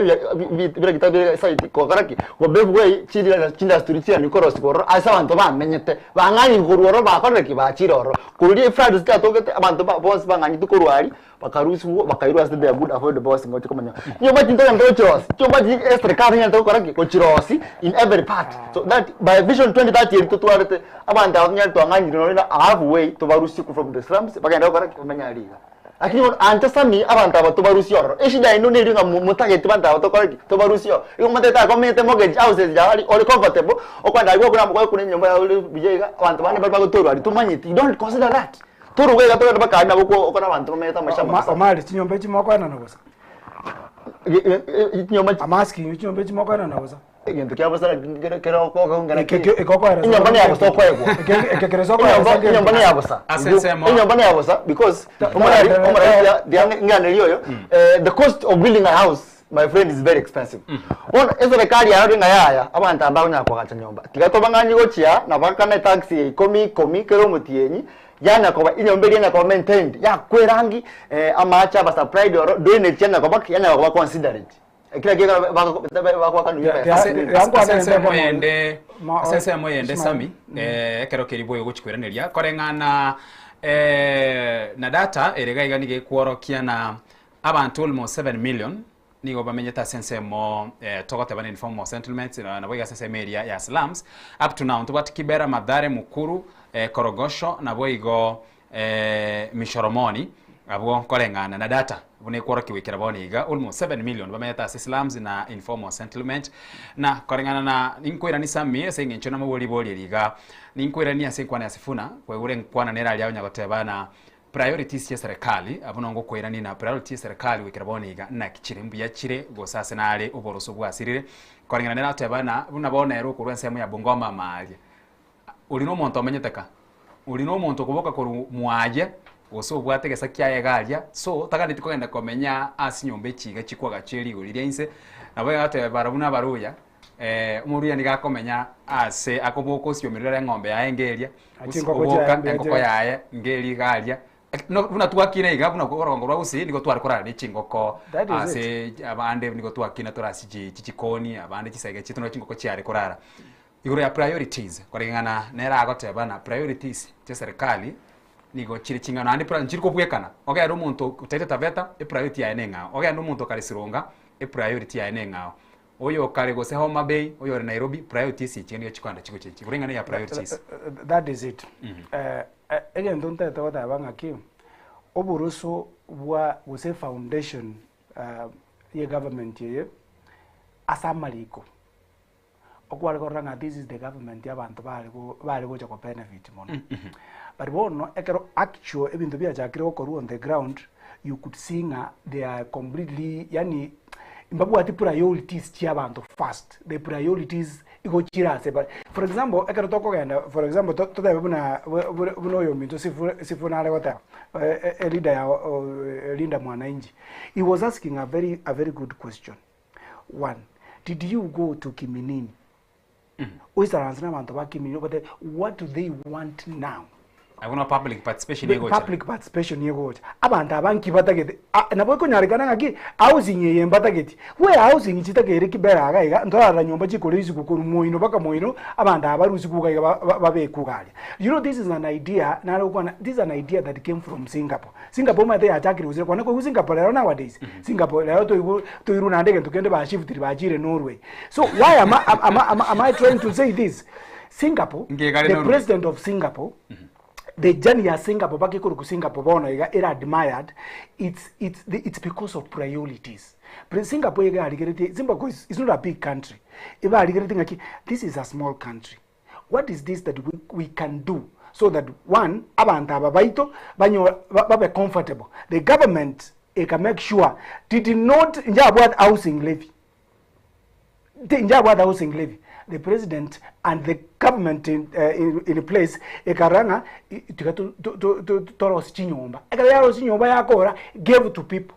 bila kitabu site ko karaki ko bebu we chi industry chi ni korosu kororo asa abantu bamenyete bangani kororo bakoreki bachiroro kururi Fridays ka tokete abantu boss bangani tukorwari bakarusi bakairwa as the good affordable housing ngo komanya nyumba chinto ndo chirosi nyumba chi serikali ndo koraki ko chirosi in every part so that by vision 2030 tutwarete abantu abanyali twanganyira no halfway tubarusi from the slums bagenda koraki komanya liga Lakini bono ancha Sammy abanto aba tobarusie ororo. Eshida yaino neria ng'a motageti banto aba tokore ki? Tobarusie oo. Igo motagete aa komanyete mortgage houses yao ore comfortable, okoenda aria gwakuna gwakuna enyomba yao ore buya iga, abanto bande baria bagotorwa aria tomanyeti, you don't consider that. Torwe iga togende mpaka aria nabo okwo okore abanto bamenyete amaisha Oma- amabe sana. Omari chinyomba echi mokoenana bosa? Chinyomba I'm asking you chinyomba echi mokoenana bosa? Egento kia bosa kere kere okongera Eke- eke- ekokoeresa Enyomba ne ya bosa okoegwa. Eke- eke kere sokoeresa Enyomba ngento. enyomba ne ya bosa. Ase ensemo- Enyomba ne ya bosa because omorari omorari dia dia ng'aneria oyo eh, the cost of building a house my friend is very expensive. Bono eserekari yarore ng'a yaya abanto aba bakonyara koagacha nyomba. Tiga tobang'anyi gochia na bakane tax ya ikomi ikomi kera omotienyi yanya koba enyomba eria yanya koba maintained yakwa erangi eh, amache aba supplied oro drainage yanya koba ki yanya koba considerate. Ekero ekio bagoakanwa Ase ensemo yende ase ensemo yende Sami eh, ekero keria boigo gochi koiraneria koreng'ana eh, na data ere iga iga nigo ekworokia na abanto almost 7 million nigo bamenyete ase ensemo eh, togoteba na informal settlements na nabo iga ase ensemo eria ya slums up to now ntobwate Kibera, Mathare, Mukuru, eh, Korogocho nabo igo Mishoromoni, abwo nkoreng'ana na data buna ekworokigwa ekero bono iga, almost 7 million bamenyete ase slums na informal settlement. Na koreng'ana na ninkoirania Sammy ase eng'encho namobori ribori eri iga, ninkoirania ase enkwana ya Sifuna, kwaigure enkwana nere aria onya goteba na priorities chia eserekari, abwo nongo okoirania na priority ya eserekari goikera bono iga naki chire, mbuya chire gose ase nare oboroso bwasirire. Koreng'ana nere agoteba na buna bono ere okorwa ensemo ya Bungoma amaaria. Oria nomonto omenyete ka, oria nomonto okoboka korwa mwaye, gose obwate egesa kiaye iga aria, so taganeti kogenda komenya ase chinyomba echi iga chikwagachwa rigori ria inse, nabo iga agoteba barabwo na abaruya, omoruya nigo akomenya ase akoboka osiomerire ere eng'ombe yaye enga eria, Ache engoko chiaye oboka mbuya engoko chire. yaye enga eria iga aria, no buna twakina iga buna orogongo rwa gusii nigo tware korara ne chingoko That is ase abande nigo twakina tore ase chi chichikoni, abande chisege chiaito nabo chingoko chiare korara. Igoro ya priorities, koreng'ana nere agoteba na priorities chia serikali nigo chire ching'ana naende pra nchiri kobwekana. Ogere omonto otaete Taveta epriority yaye neng'ao, ogende omonto okare Sironga epriority yaye neng'ao, oyo okare gose Homa Bay, oyore Nairobi priorities echi nigo chikoenda chigochenchia. Igoro eng'ana ya priorities. That is it. Egento ntaete goteba ng'aki, oboroso bwa gose efoundation ye government eye ase amariko. Okware korora ng'a this is the government abanto bare go bare gocha ko benefit mono. But bono ekero actual ebinto biachakire gokorwa on the ground, you could see ng'a they are completely yaani mbabwati priorities chia abanto first, the priorities igo chire ase bare. For example, ekero tokogenda for example to totebe buna buna oyo ominto Sifu Sifuna are goteba, e leader ya Linda Mwananchi, he was asking a very a very good question. One, did you go to Kiminini? Oisaranse na abanto ba Kiminini obatebie what do they want now? Abwo no public participation egocha. Public participation egocha. Abanto aba nki batagete? Ah, nabo ekonyarekana ng'aki housing eye mbatageti. Where housing chitakeire kibera iga iga ntorarora nyomba chikore isiko korwa moino mpaka moino abanto aba barusigwe iga iga ba- ba- babekwe iga aria. You know this is an idea nare gokwana this is an idea that came from Singapore. Singapore omanyete yachakire gosira kwane koigwa Singapore rero nowadays Singapore rero toigwe toirwe naende egento kende bashiftire bachire Norway so why am I, am, am, am I trying to say this Singapore Ngegare the Norway. president of Singapore the journey ya Singapore mpaka ekorokwa Singapore bono iga ere admired it's, it's, the, it's because of priorities Pre- Singapore iga yarigeretie Singapore is, is not a big country ebarigeretie ng'aki this is a small country What is this that we, we can do so that one abanto aba baito banyo babe comfortable the government eka make sure did not njabwate housing levy njabwate housing levy the president and the government in, uh, in, in place ekarora ng'a tiga torosi chinyomba ekero yarosi chinyomba yakora gave to people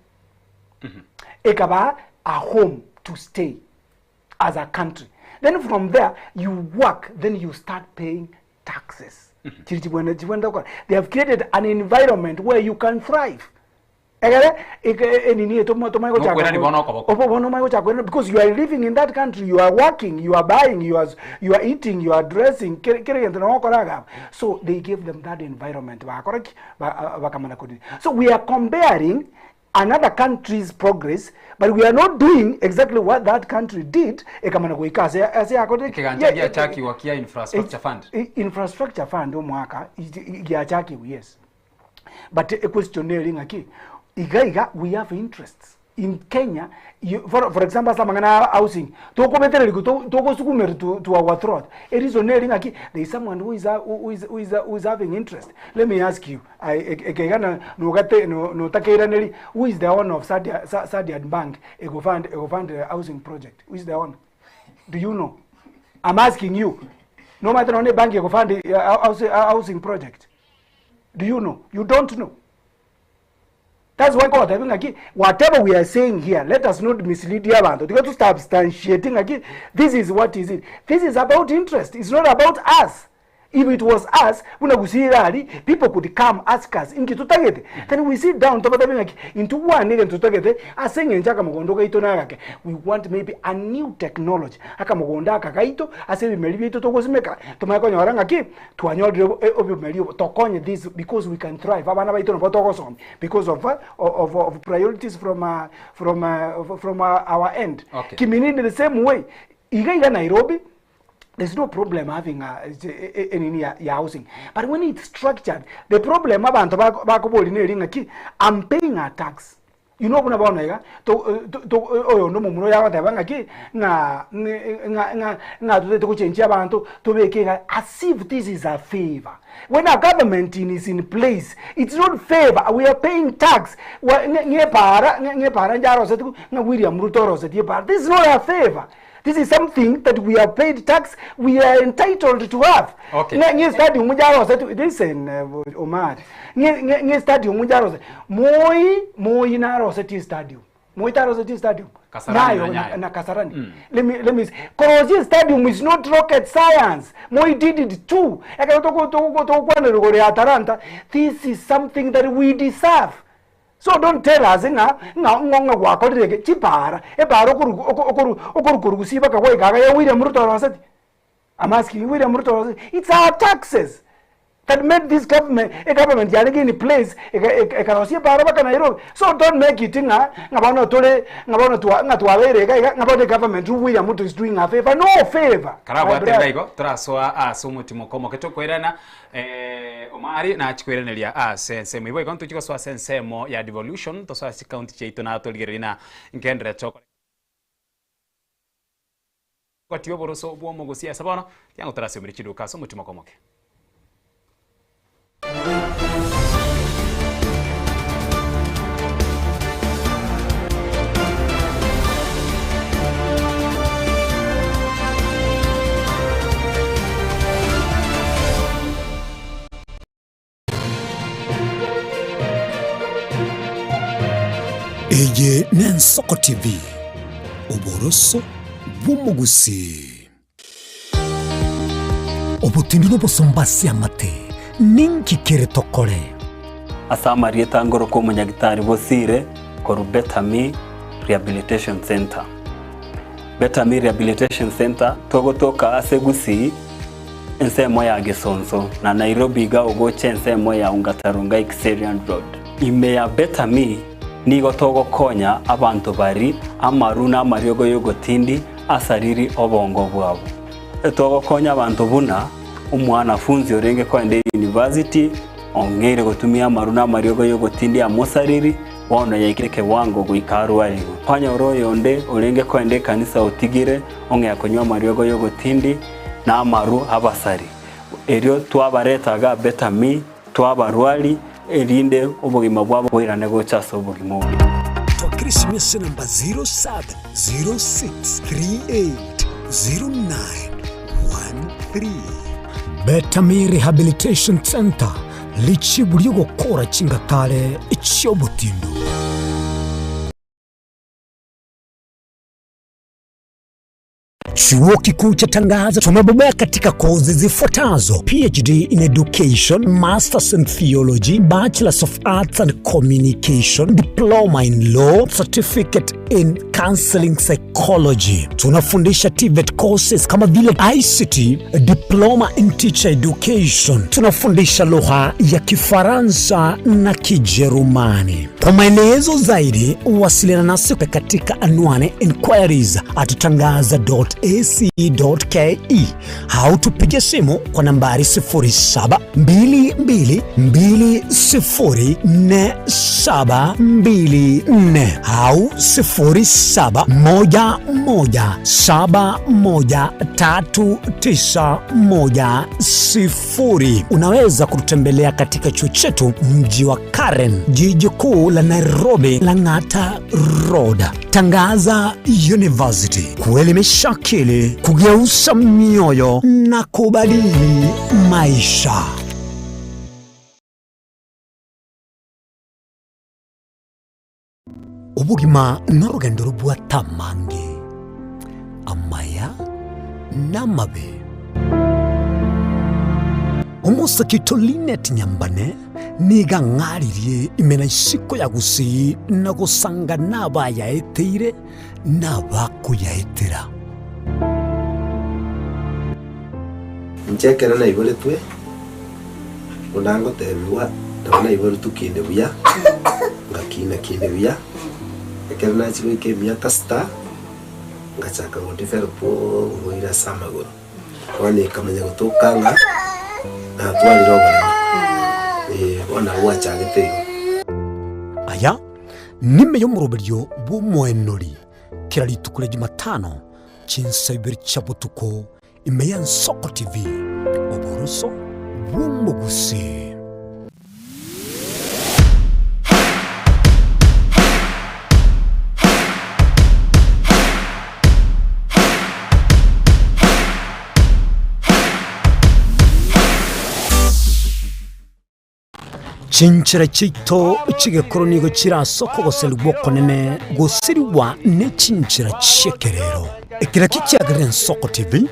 ekaba a home to stay as a country then from there you work then you start paying taxes chiri chibwene chibwene gokora they have created an environment where you can thrive egere eke- enini eye tomo- tomanye gochaka Nokwerani bono okoboko. obo bono omanye gochaka kwerani because you are living in that country you are working you are buying you are, you are eating you are dressing kere kere gento nabo okora iga abwo. So they gave them that environment bakora ki Ba- bakamana korina so we are comparing another country's progress but we are not doing exactly what that country did ekamana goika ase ase yakorire ki? Ekegancha Ye- giachakigwa kia infrastructure fund. Infrastructure fund omwaka giachakigwa yes but equestion neri ng'aki Iga iga we have interests in Kenya you, for, for example ase amang'ana a housing tokobetererigwa to- togosugumerwa to, to our throat e reason neri ng'aki there is someone who is, who is, who is, who is having interest let me ask you I, ekeiga na nogate no- notakeiraneri who is the owner of Sadia, Sa, Sadian Bank egofund egofund the housing project who is the owner do you know I'm asking you no matter nonye bank egofund housing, housing project do you know you don't know That's why nkogotebia ng'aki whatever we are saying here let us not mislead abanto tiga to substantiate ng'aki this is what is it this is about interest it's not about us if it was us buna gusii iga aria people could come ask us inki totagete then we sit down tobatebie ng'aki intwe bwane egento totagete ase eng'encho akamogondo gaito nagake we want maybe a new technology akamogondo aka gaito ase ebimeri biaito togosimeka tomanye konyora ng'aki Twanyorire obomeri obo tokonye this because we can thrive abana baito nabo togosomia because of, of, of priorities from, from, from our end Okay. Kiminini the same way iga iga Nairobi there's no problem having a, enini ya, ya housing but when it's structured the problem abanto bakobori neri ng'aki I'm paying a tax You know buna bono iga, to, to, to, oyonde omomura oyo agoteba ng'aki, ng'a, ng'a, ng'a, ng'a totagete gochenchia abanto, tobeke iga, as if this is a favour. When a government in is in place, it's not favour, we are paying tax. Wa- ng'e- ng'epara, ng'e- ng'epara njarosetigwe, ng'a William Ruto orosetie epara. This is not a favour. This is something that we have paid tax, we are entitled to have. Okay. Ng'e ng'e stadium njaroseti, listen uh, Omar. Ng'e ng'e ng'e stadium njarose. Moi Moi naroseti stadium. Moi taroseti stadium. Kasarani Nayo na Nyayo. na, na Kasarani. Let me let me see. Korosia stadium is not rocket science. Moi did it too. Ekero toko toko tokwana rugoro ya Atalanta, this is something that we deserve. So don't tell us ng'a ng'a ng'o ng'a gwakorire eke, chipara, epara okoru oko okoru okoru korwa gusii mpaka goika iga ya William Ruto oroseti? I'm asking you, William Ruto oroseti? It's our taxes that made this government, e government yarenge in place eka eka ekarosia epara mpaka Nairobi. So don't make it ng'a ng'a bono tore ng'a bono twa ng'a twabeire iga iga ng'a bono egovernment William Ruto is doing a favor. No favor, my Karabwate brother. iga igo, torasoa ase omotimoka omoke tokoirana Omari nachie koiraneria ase ensemo ibo igo ntochie gosoa ase ensemo ya devolution tosoe ase chicounty chiaito na torigererie na ngenderere tokore gotia oboroso bw'omogosi ase bono tiango torasiomere chiduka ase omotimoko omoke. Eye n'Ensoko TV, oboroso bw'omogusii. Obotindu n'obosomba ase amate, ninki kere tokore? Ase amarieta ngoroka omonyagitari Bosire korwa Betami Rehabilitation Centre. Betami Rehabilitation Centre togotoka ase Gusii ensemo ya Gesonso na Nairobi iga ogocha ensemo ya Ongata Rongai Kiserian Road. Ime ya Betami nigo togokonya abanto bari amaru na amariogo y'ogotindi asariri obongo bwabo. Togokonya abanto buna omwanafunzi orenge koenda eyunivasiti ong'eire gotumia amaru na amariogo y'ogotindi amosariri bono yaikire ekewango goika arwarigwe. Kwanyora oyonde orenge koenda ekanisa otigire ong'ea konywa amariogo y'ogotindi na amaru abasari. Erio twabareta iga Betami, twabarwari, erinde obogima bwabo boirane gocha ase obogima obuya. Twakera esimi ase enamba 0706380913. Betami Rehabilitation Centre, richibu ri'ogokora chingatare chi'obotindu. Chuo Kikuu cha Tangaza tumebobea katika kozi zifuatazo: PhD in Education, Masters in Theology, Bachelors of Arts and Communication, Diploma in Law, Certificate in Counseling Psychology. Tunafundisha TVET courses kama vile ICT, Diploma in Teacher Education. Tunafundisha lugha ya Kifaransa na Kijerumani. Kwa maelezo zaidi wasiliana nasi katika anwani inquiries at tangaza.ac.ke. ac.ke au tupige simu kwa nambari 0722204724 au 0711713910. Unaweza kututembelea katika chuo chetu mji wa Karen, jiji kuu la Nairobi, Lang'ata Road. Tangaza University, kuelimisha akili, kugeuza mioyo na kubadili maisha. Obogima norogendo robwate amange, amaya na amabe. Omosake oito Linet Nyambane nigo ang'aririe ime na isiko ya Gusii na gosanga nabayaeteire na abakoyaetera. Inche ekero naiboretwe, buna ngotebigwa, nabo naiboretwe kinde buya, ngakina kinde buya, ekero nachia goika emiaka sita, ngachaka go develop oborwaire ase amagoro. Bono ekamanya gotoka ng'a natwarire oboremo, eh, bono nabo gwachagete igo. Aya nime y'omoroberio bw'omoenori kera rituko ria Jumatano chinsa ibere chia botuko ime y'Ensoko TV, oboroso bw'omogusii. Chinchera chiaito chi'egekoro nigo chire ase okogoserigwa okonene gosirigwa ne chinchera chi'ekerero. Eki nakio kiagerire Ensoko TV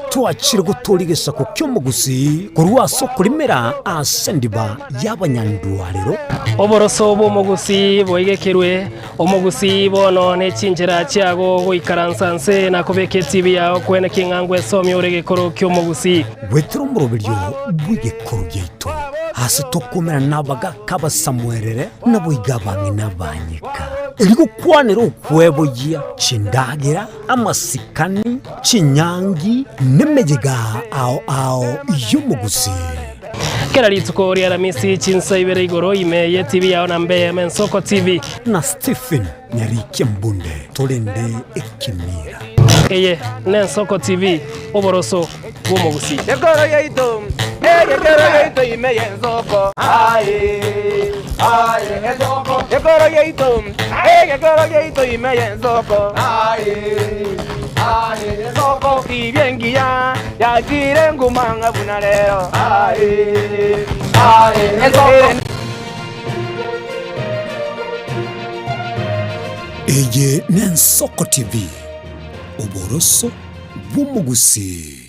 twachire gotooria egesaku ki'omogusii korwa ase okorimera ase endiba y'abanyandwarero. Oboroso bw'omogusii boigekerwe, omogusii bono ne chinchera chiago goikaransa nse na kobeka etibi yao kwene king'angwa esomia ore egekoro ki'omogusii. Goetera omoroberio bw'egekoro giaito, ase tokomerana nabagaaka abasamuerere, naboigo abang'ina abanyeka, erio gokwanera okweboyia chindagera, amasikani, chinyangi, nemeyega ao ao y'omogusii. Kera rituko ri'Aramisi chinsa ibere igoro ime y'etibi yao na mbe Mensoko TV. Na Stephen Nyarikia Mbunde torende ekemira. Eye n'Ensoko TV, oboroso bw'omogusii. Ekoro yaito, egekero yaito ime y'ensoko. Aye, aye, ensoko. Ekoro yaito, egekero yaito ime y'ensoko. Aye, aye, ensoko. Tibia engiya yachire nguma ng'a buna rero. Aye, aye, ensoko. Eye n'Ensoko TV, oboroso bw'omogusii.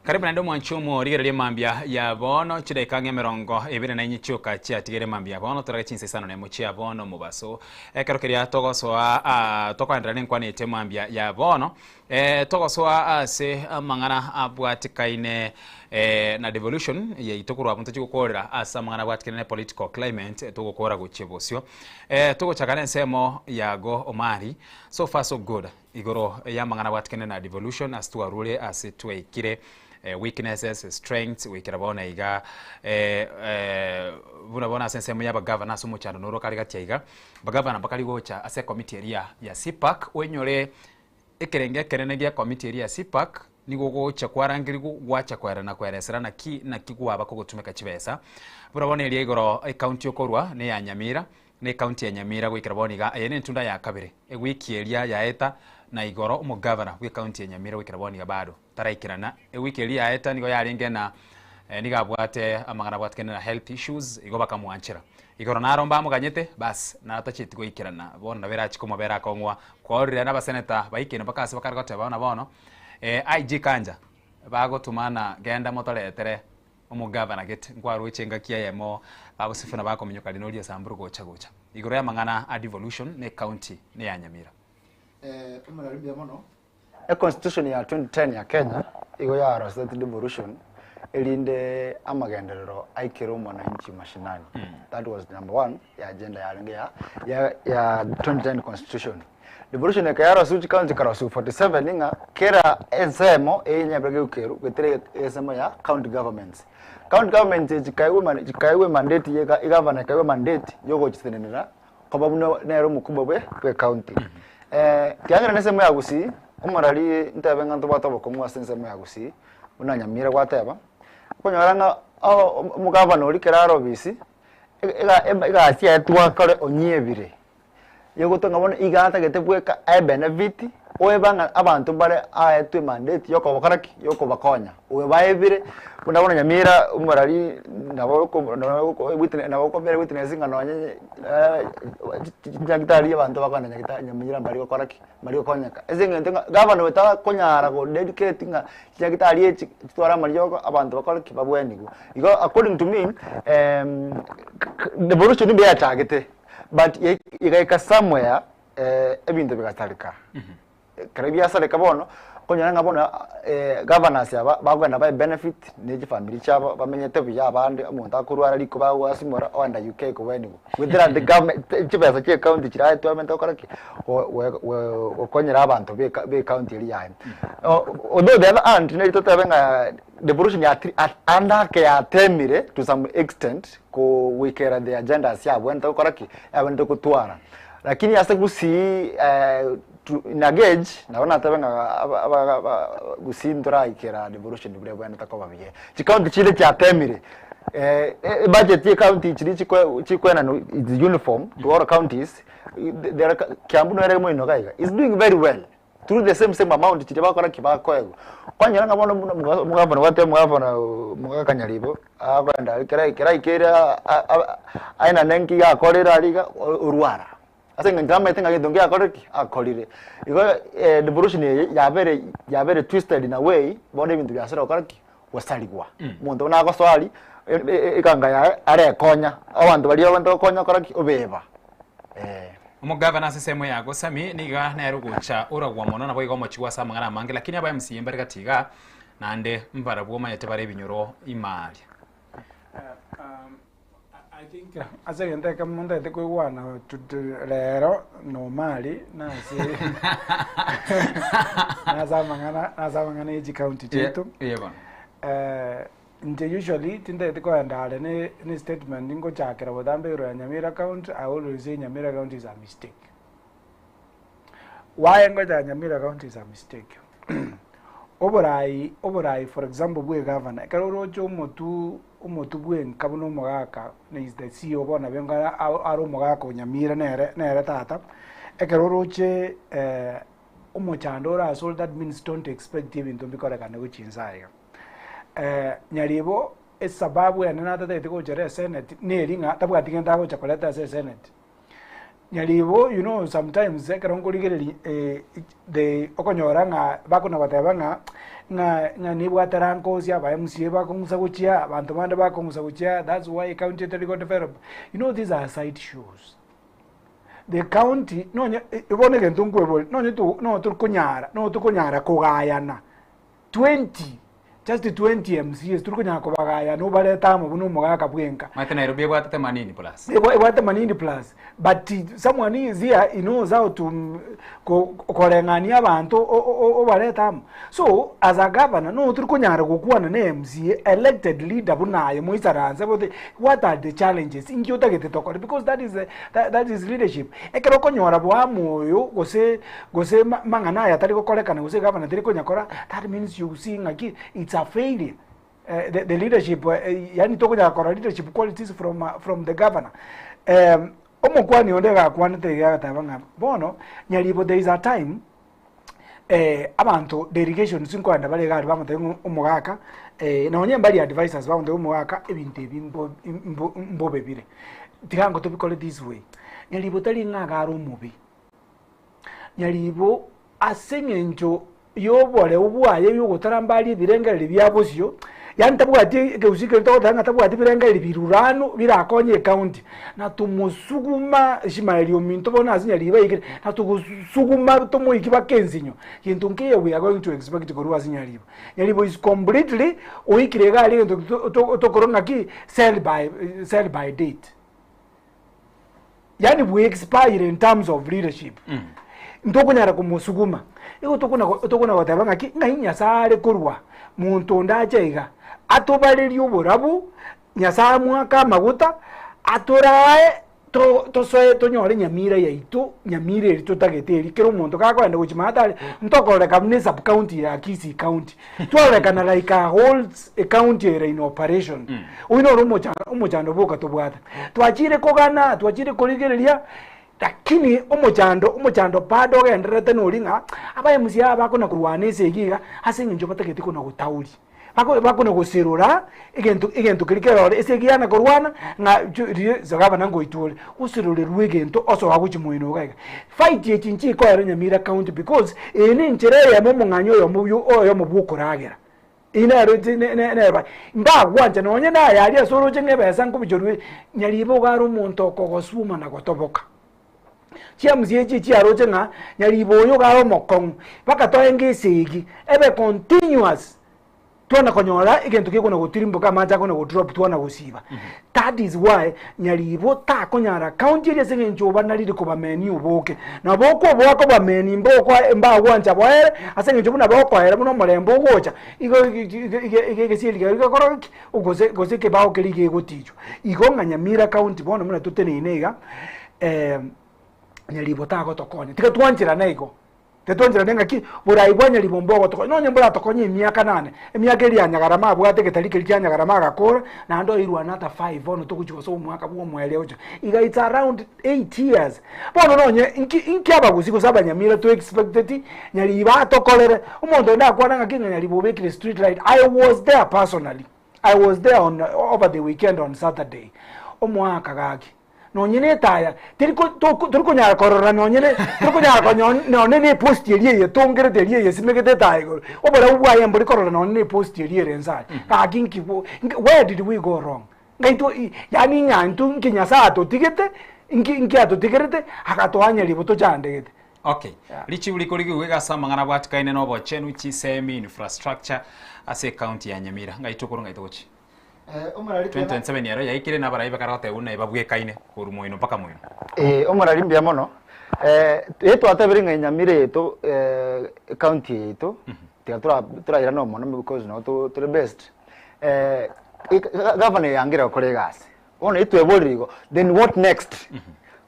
Karibu naende omwanchi omorigereria mambia ya bono chidaika ang'e emerongo ebere na inye chioka chiatigere mambia ya bono torage chinsa isano na emo chia bono omobaso ekero keria togosoa ah, tokoenderera nenkwana ete mambia ya bono eh, togosoa ase amang'ana abwatikaine eh, na devolution yaito korwa abwo ntochi gokorera ase amang'ana abwatikaine na political climate togokora gochia bosio eh, togochaka na ensemo yago Omari so far so good Igoro y'amang'ana abwatikane na devolution ase twarure ase twaikire weaknesses, strengths goikera bono iga buna bono ase ensemo y'abagavana ase omochando noro kare gati aiga, abagavana mbakari gocha ase ekomiti eria ya CPAC oinyore ekerengo ekenene gia ekomiti eria ya CPAC nigo ogocha kwarangerigwa gwacha koerera na koeresera naki naki gwaba kogotumeka chibesa. Buna bono eria igoro ecounty okorwa neya Nyamira, Na ecounty ya Nyamira goikera bono iga, eye nentunda ya kabere ewiki eria yaeta na igoro omogavana bw'ecounty ya Nyamira goikera bono iga bado taraikerana. Ewiki eria yaeta nigo yarenge na nigo abwate amang'ana abwatekene na health issues igo bakamwanchera. Igoro naro mbamoganyete bas naro tacheti goikerana bono nabo erachi komobera akong'wa kwarorire nabaseneta baikene mpaka ase bakare goteba buna bono IG Kanja bagotumana genda motoretere Omogavana gete nkwaroche engaki eyemo bagosifuna bakominyoka rino ria Samburu gocha gocha igoro y'amang'ana a devolution ne county ne ya Nyamira. Omorari mbuya mono. E constitution ya 2010 ya Kenya igo yaroseti devolution erinde amagenderero aikere omwananchi mashinani. That was number one ya agenda yarenge ya ya ya 2010 constitution. Devolution eka yarosiwa chikaunti chikarosiwa 47 ng'a kera ensemo eye nyabere gegokerwa goetera ensemo ya county governments. County governments echi chikaegwa ema chikaegwa emandate ya egavana ekaegwa emandate ya ogochitenenera koba buna nere omokubwa bwe bwe county. Kiagera na ensemo ya Gusii, omorari ntebe ng'a ntobwate obokong'u ase ensemo ya Gusii, buna Nyamira gwateba, okonyora ng'a omogavana oria kera are obisi, egasi yaye twakore onyiebire, yogotonga bono iga atagete bweka aye benefit, oeba ng'a abanto mbare aetwe emandate ya okobakora ki? Ya okobakonya. Oyo baebire, buna bono Nyamira omorari nabo nabo okobera witness ng'a nonye chinyagitari abanto bakogenda nyagitari Nyamira mbari gokora ki? Mbari gokonyeka. Ase eng'encho ng'a gavana oyo takonyara go dedicate ng'a chinyagitari echi chitware amariogo abanto bakore ki? Babwenigwe. Igo according to me, devolution mbuya yachagete, but egaika somewhere ebinto bigasareka. Ekero biasareka bono, okonyora ng'a bono governors aba bakogenda bae benefit ne chifamiri chiabo bamenyete buya abande, omonto akorwara riko bagoasimora ogenda UK kobwenigwa. Goetera the government chibesa chia ecounty chiraetwe amente gokora ki? Gokonyera abanto ba eka ba ecounty eria yaye. Although the other hand neri totebe ng'a devolution yatiri ande ake yatemire to some extent goikera the agendas yabwenerete gokora ki? Yabwenerete gotwara. Lakini ase Gusii in a gauge nabo natebe ng'a Gusii ntoraikera devolution buria ebwenerete koba buya. Chicounty chinde chiatemire, ebudget ya ecounty chiria chikoenanwa is uniform to all counties, there are Kiambu nere moino iga iga, is doing very well through the same same amount chiria bakora ki? Bakoegwa. Kwanyora ng'a bono buna omogavana gwateba omogavana omogaka Nyaribo, akogenda aria kera kera aikeire aenane nki akorire aria iga, orwara. Ase eng'encho namanyete ng'a gento nki akorire ki? Akorire. Igo devolution eye yabere yabere twisted in a way, bono ebinto biasire gokora ki? Gosarigwa. Omonto buna agosoa aria, eganga yaye arekonya, abanto baria babwenerete gokonya okora ki? Obeba. Eh. Omogavana ase ensemo ya Gosami niga nere ogocha oragwa mono naboigo omochigwa ase amang'ana amange, lakini aba MCA mbare gati igaa, naende mbarabwo omanyete bare ebinyoro ime aria. I think ase egento ekemo ntagete koigwana rero na Omari nase nase amang'ana nase amang'ana ya chicounty chiaito. Eeh bono. Inche usually tintagete koenda are ne ne statement ngochakera botambe igoro ya Nyamira county, I always say Nyamira county is a mistake. Why ngochaka Nyamira county is a mistake? Oborai oborai for example bwa egavana, ekero oroche omotwe omotwe bwenka buna omogaka is the CEO bono nabo enga are omogaka o Nyamira nere nere tata, ekero oroche omochando ore asore that means don't expect ebinto mbikorekane gochia inse aiga. Nyaribo esababu enene atatagete gochera esenate neri ng'a tabwati gento agocha koreta ase esenate. Nyaribo you know sometimes ekero nkorigereria the okonyora ng'a bakona goteba ng'a ng'a ng'a nibwate rankosi aba MCA bakong'usa gochia abanto bande bakong'usa gochia that's why ecounty etari go develop. You know these are side shows. The county nonye bono egento nkoeboria nonye to nonye torikonyara nonye tokonyara kogayana 20 just 20 MCAs tori konyara kobagaya nobarete amo buna omogaka bwenka. Omanyete Nairobi ebwatete manini plus. Ebwate manini plus but someone is here he knows how to koreng'ania abanto obarete amo. So as a governor no tori konyara gokwana na MCA elected leader buna aye moisaranse bote what are the challenges inki otagete tokore because that is that is leadership. Ekero okonyora boamo oyo gose Gose mang'ana aya tari gokorekana, gose egavana teri konyakora, that means you see ng'aki it's a failure. The leadership yaani tokonyara korora leadership qualities from from the governor. Omokwani onde iga akwanete iga agateba ng'a bono Nyaribo there is a time abanto delegations nkoenda bare iga aria bamotebia ng'a omogaka nonye mbari advisers bamotebia omogaka ebinto ebi mbo mbo mbobe bire, tiga tobikore this way. Nyaribo tari ng'a iga are omobe. Nyaribo ase engencho y'oboreu bwaye y'ogotarambaria ebirengererio bia bosio, Yaani tabwati ekegusii keria togoteba ng'a tabwati birengererio biruranu birakonye ecounty, na tomosuguma Ishmael ominto bono ase Nyaribo aikire, na togosuguma tomoikie mpaka ensinyo, gento nkeiyo we are going to expect korwa ase Nyaribo. Nyaribo is completely oikire iga aria egento to- to- tokorwa ng'aki sell by sell by date. Yaani bwe expire in terms of leadership. Ntokonyara komosuguma, igo tokona tokona goteba ng'aki, ng'ai Nyasaye are korwa, monto onde ache iga, atobarerie oborabu, Nyasaye amoake amaguta, atorae to tosoe tonyore nyamira yaito, nyamira eria totagete eria, kera omonto gakoenda gochia maate aria, ntokororeka buna esub county ya Kisii county, twarorekana like a whole ecounty ere in operation. Oyio noro omocha omochando boka tobwate. Twachire kogana, twachire korigereria, Lakini omochando, omochando bado ogendererete nori ng'a aba MCA aba bakona korwana esegi iga ase eng'encho batageti kona gotauri. Bako bakona goserora egento egento keria kerore esegi yana korwana ng'a chu riria gavana ngoitwa ore, oserorerwe egento osoa gochia moino iga iga. Fight echi nchikoera Nyamira county because eye ne enchera eyemo omong'anyi oyomo oyo oyomo bwa okoragera. Eyio nero inche ne- ne- neba, mbagwancha nonye naye aria ase oroche ng'a ebesa nkobichorwe, nyaribo iga are omonto okogosuma na gotoboka. Chiamusi echi chiaroche ng'a nyaribo oyo iga are omokong'u, mpaka toenge esegi, ebe continuous, twana konyora egento gekona gotirimboka amache akona godrop twana gosiba. That is why nyaribo takonyara county eria ase eng'encho obanarire kobamenia oboke. Nabo okoboa kobamenia mbokwa mbagwancha boere ase eng'encho buna bokoera buna omorembe ogocha igo iga egesieri keria gekora ki? Gose gose ekebao keria gegotichwa. Igo ng'a Nyamira county bono buna toteneine iga nyaribo tagotokonya. Tiga twancherane igo. Tetwancherane ng'aki borai bwa nyaribomba ogotokonya, nonye mboratokonye emiaka nane, emiaka eria ya nyagarama abwate egetari keria kia nyagarama agakora, naende oirwane ata five bono togochia gosoa omwaka bwa omoerio ogochia, iga it's around eight years. Bono nonye inki inki abagusii gose abanyamira to expecteti nyaribo atokorere, omonto onde akwane ng'aki ng'a nyaribo obekire street light, I was there personally, I was there on over the weekend on Saturday, omoaka gaki. Nonye netaya, teri ko toko tori konyara korora nonye ne tori konyara konyo nonye na epost eria eyetongerete eria eyesimegete etaya igoro, oborabu bwaye mbori korora nonye na epost eria ere inse aria. Gaki nki bo nki where did we go wrong? Ng'ai two yaani ng'a intwe nki Nyasaye atotigete, nki nki atotigerete, agatoa nyaribo tochandegete. Okay. Richibu rikorigigwa iga ase amang'ana abwatikaine na obochenu, chisemi, infrastructure ase ecounty ya Nyamira. Ng'ai tokorwa ng'ai togochia? 2027 ero yaikire na abarai bakare goteba buna ebabwekaine korwa moino mpaka moino. Eh, omorari mbuya mono. Eh, eh twatebire ng'a Nyamira yaito eh, county yaito tiga tura turairane omono because no to tore best. Eh, governor yangire gokora egasi. Bono itweborire igo, then what next?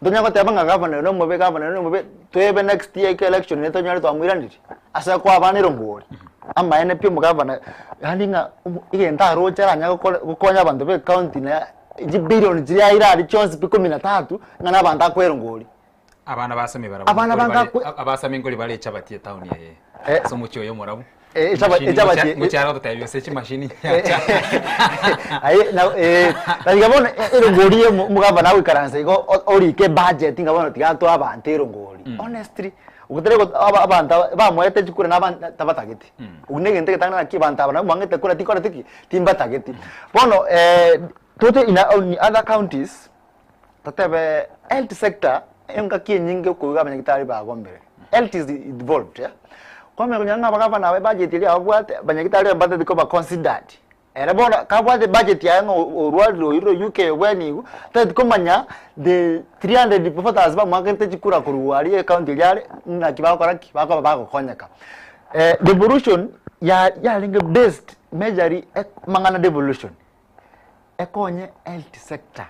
Ntonya goteba ng'a governor oyo nomobe, governor oyo nomobe, twebe next year eke election ere tonyore twamoiranirie? Ase kwabana erongori. Amaene pi omogavana, yaani ng'a omo egento aroche aranyare gokora gokonya abanto ba ecounty na chibillion chiria aire aria chionsi pi kumi na tatu, ng'a na abanto akoa erongori. Abana basami barabwo Abana nkori bange bare akwe- abasami nkori bare echabati etown eye Eh. ase omochie oyo omorabu. Eh, echaba- Chimashini echabati- ngochia- ngochia gototebia gose chimashini Aye, na eh, na iga bono erongori ye omogavana agoikaransa igo orike ebudget ng'a bono tiga atoe abanto erongori. Honestly, ogotere go aba abanto aba bamoete chikura na aban tabatageti. Okwo na egento egetang'ani naki abanto aba nabo mwang'ete kura tikoreti ki? Timbatageti. Bono toche in in other counties, totebe health sector engaki enyinge okoigwa abanyagitari bagombire. Health is involved eh. Kwamanya konyora ng'a abagavana aba ebudget eria babwate, abanyagitari mbateti koba considered. Ere bono kabwate ebudget yaye ng'a orwarire oirire UK obwenigwe, tageti komanya the 300 voters bamoakerete chikura korwa aria ecounty eria are, naki bagokora ki? Bakoba bagokonyeka. Devolution ya yarenge based majorly amang'ana devolution. Ekonye health sector.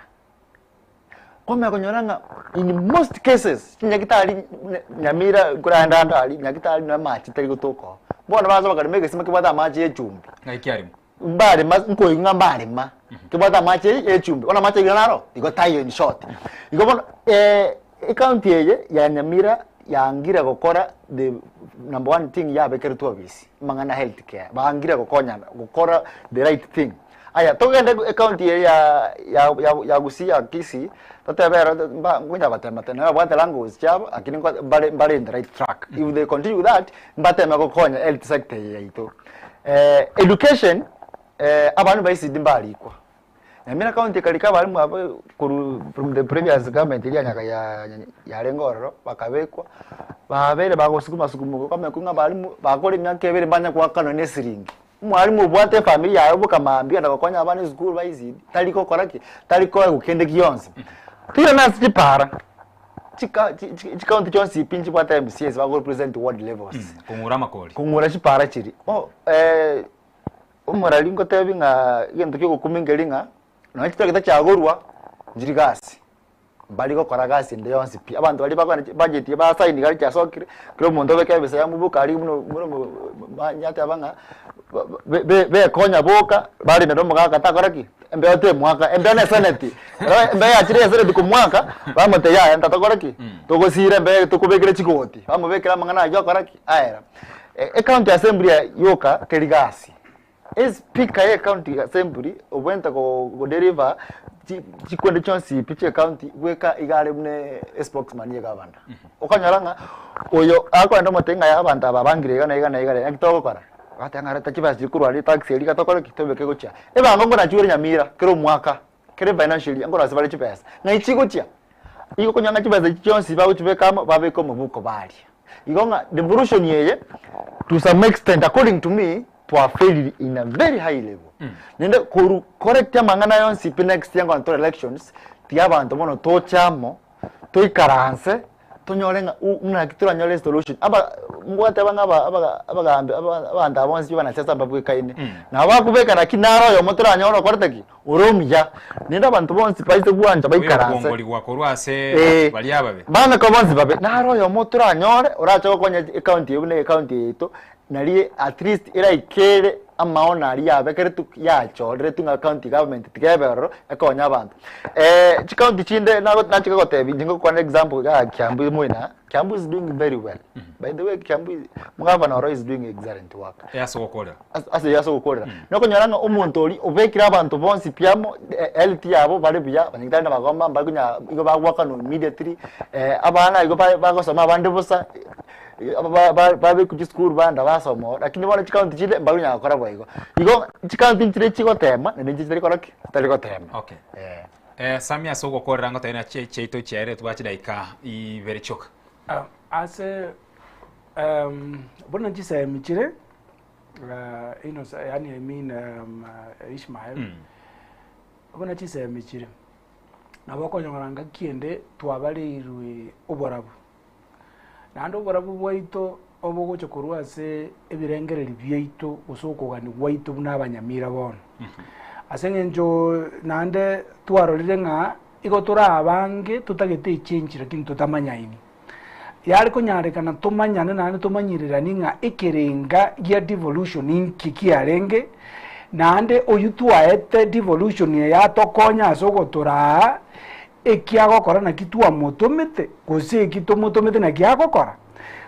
Kwamanya konyora ng'a in most cases chinyagitari Nyamira nkorende ande aria nyagitari na amache tari gotoka oo. Bono bacha bakarema egesima kebwate amache ya echumbi. Ng'ai kiaremwa? Mbarema nkoigwa ng'a mbarema kebwate amache ya echumbi. Bono amache aywo naro igo taiyo in short. Igo bono ecounty eye ya Nyamira yangire gokora the number one thing yabekeretwe obisi, amang'ana health care, bangire gokonyana gokora the right thing. Aya, togende ecounty eye ya ya ya ya Gusii ya Kisii, totebe ero mba ngonya gotema tena nabwate language chiabo lakini nko mbare mbare in the right track. If they continue with that, mbateme gokonya health sector eye yaito. Education. Abana ba ECD mbarikwa. Nyamira county ekarika abalimu abo korwa from the previous government eria ya ya yarenge ororo, bakabekwa, babere bagosukuma sukuma igo kwamanya ng'a abalimu bakore emiaka ebere mbanya goakanwa na esiringi. Omwalimu obwate efamiri yaye oboka mambia ogenda gokonya abana esukuru ba ECD, tari gokora ki? Tari koegwa kende gionsi. Toirane ase chipara, chika chi chi chikaunti chionsi pi nchibwate MCAs bago represent ward levels. Kong'ura amakori. Kong'ura chipara chiria. Oh Omorari ngotebi ng'a egento ki'ogokumia nkeri ng'a, nonya chitagete chiagorwa, nchiri gasi, mbari gokora gasi ende yonsi pi. Abanto baria bakogenda chibudget basaini gari chiasokire, kera omonto obeke ebesa ya mobuko aria buna buna omo yateba ng'a be- be- bekonya boka, barende na omogaka takora ki? Embeo temwaka, embeo na eseneti, ero embeo yachire ya eseneti komwaka, bamotebia yaya ntatokora ki? Togosira embeo eye tokobekere chigoti, bamobekera amang'ana aywo akora ki? Aera. Ecounty assembly yoka teri gasi. Espika ye county assembly obwenerete go deliver chikwende chionsi pi chie county bweka iga are buna espokesman ye gavana. Okonyora ng'a oyo akogenda omotebia ng'a abanto aba bangire iga na iga na iga naki togokora? Bateba ng'a reta chibesa chiria korwa aria etaxi eria iga tokore ki? Tobeke gochia. Ebango nkonachiwe ere Nyamira kera omwaka, kera efinancial year nkorwa ase bare chibesa. Ng'ai chigochia? Igo okonyora ng'a chibesa echi chionsi bagochibeka amo babeka omobuko baria. Igo ng'a devolution eye to some extent according to me twafailire in a very high level. Naende koru correct amang'ana aya onsi pi next year nkogenda tore elections, tiga abanto bono toche amo, toikaranse, tonyore ng'a u naki toranyore esolution. Aba ngwateba ng'a aba abaga abagambi aba abanto aba bonsi pi abanasiasa mbabwekaine. Nabo bakobeka lakini naro oyomo toranyore okorete ki? Ore omuya. Naende abanto bonsi baise gwancha baikaranse. Oyokwongorigwa korwa ase Eh, baria ababe. Bana ko bonsi babe, naro oyomo toranyore orache gokonya ecounty eye buna ecounty yaito, nari at least eraikere amaono aria yabekeretwe yachoreretwe ng'a county government tiga ebe ororo ekonye abanto. Chicounty chinde nago nachaka gotebia inche ngokwana example igaa Kiambu moina, Kiambu is doing very well. By the way Kiambu is omogavana oro is doing excellent work. Ase ogokorera. Ase ase ogokorera. Nokonyora ng'a omonto oria obekire abanto bonsi pi amo, health yabo bare buya, abanyagitari nabagomba mbari konya igo bagoakanwa immediately, abana igo ba- bagosoma abande bosa, ba- ba- babekwa chisukuru bande basoma oo, lakini bono chicounty chinde mbari konyara gokora boigo. Igo chicounty nchire chigotema naende nchire chitari kora ki? Chitari gotema. Okay. Sammy ase ogokorera ngotebia ng'a chi- chiaito chiaerire tobwate chidaika ibere chioka. Ase buna chisemi chire Innocent, yaani I mean Ishmael, buna chisemi chire, nabo okonyora ngaki ende twabareirwe oborabu, naende oborabu bwaito obogocha korwa ase ebirengererio biaito gose okogania gwaito buna abanyamira bono. Ase eng'encho naende twarorire ng'a igo tore abange totagete echange lakini totamanyaini. Yare konyarekana tomanyane naende tomanyereranie ng'a ekerenga gia devolution inki kiarenge, naende oyio twaete devolution eye atokonye ase ogotoraa eki agokora naki twamotomete, gose eki tomotomete naki agokora.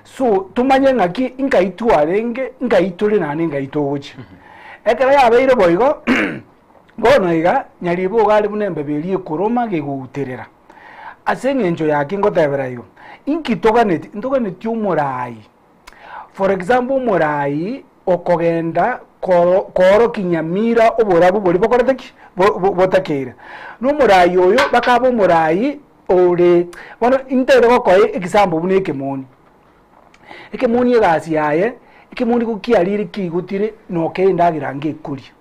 So tomanye ng'aki nkai twarenge, nkai tore naende nkai togochia. Ekero yabeire boigo, bono iga nyaribo iga are buna embeba eria ekoroma gegouterera. Ase eng'encho yaki ngotebera igo, inki toganeti? Ntoganeti omorai, for example omorai okogenda koro koorokia nyamira oborabu boria bokorete ki? Bo bo botakeire. Na omorai oyo bakaba omorai ore bono ntaete gokoa example buna ekemoni, ekemoni egasi yaye, ekemoni gokiarire kiigotire nokee endagera ngekoria.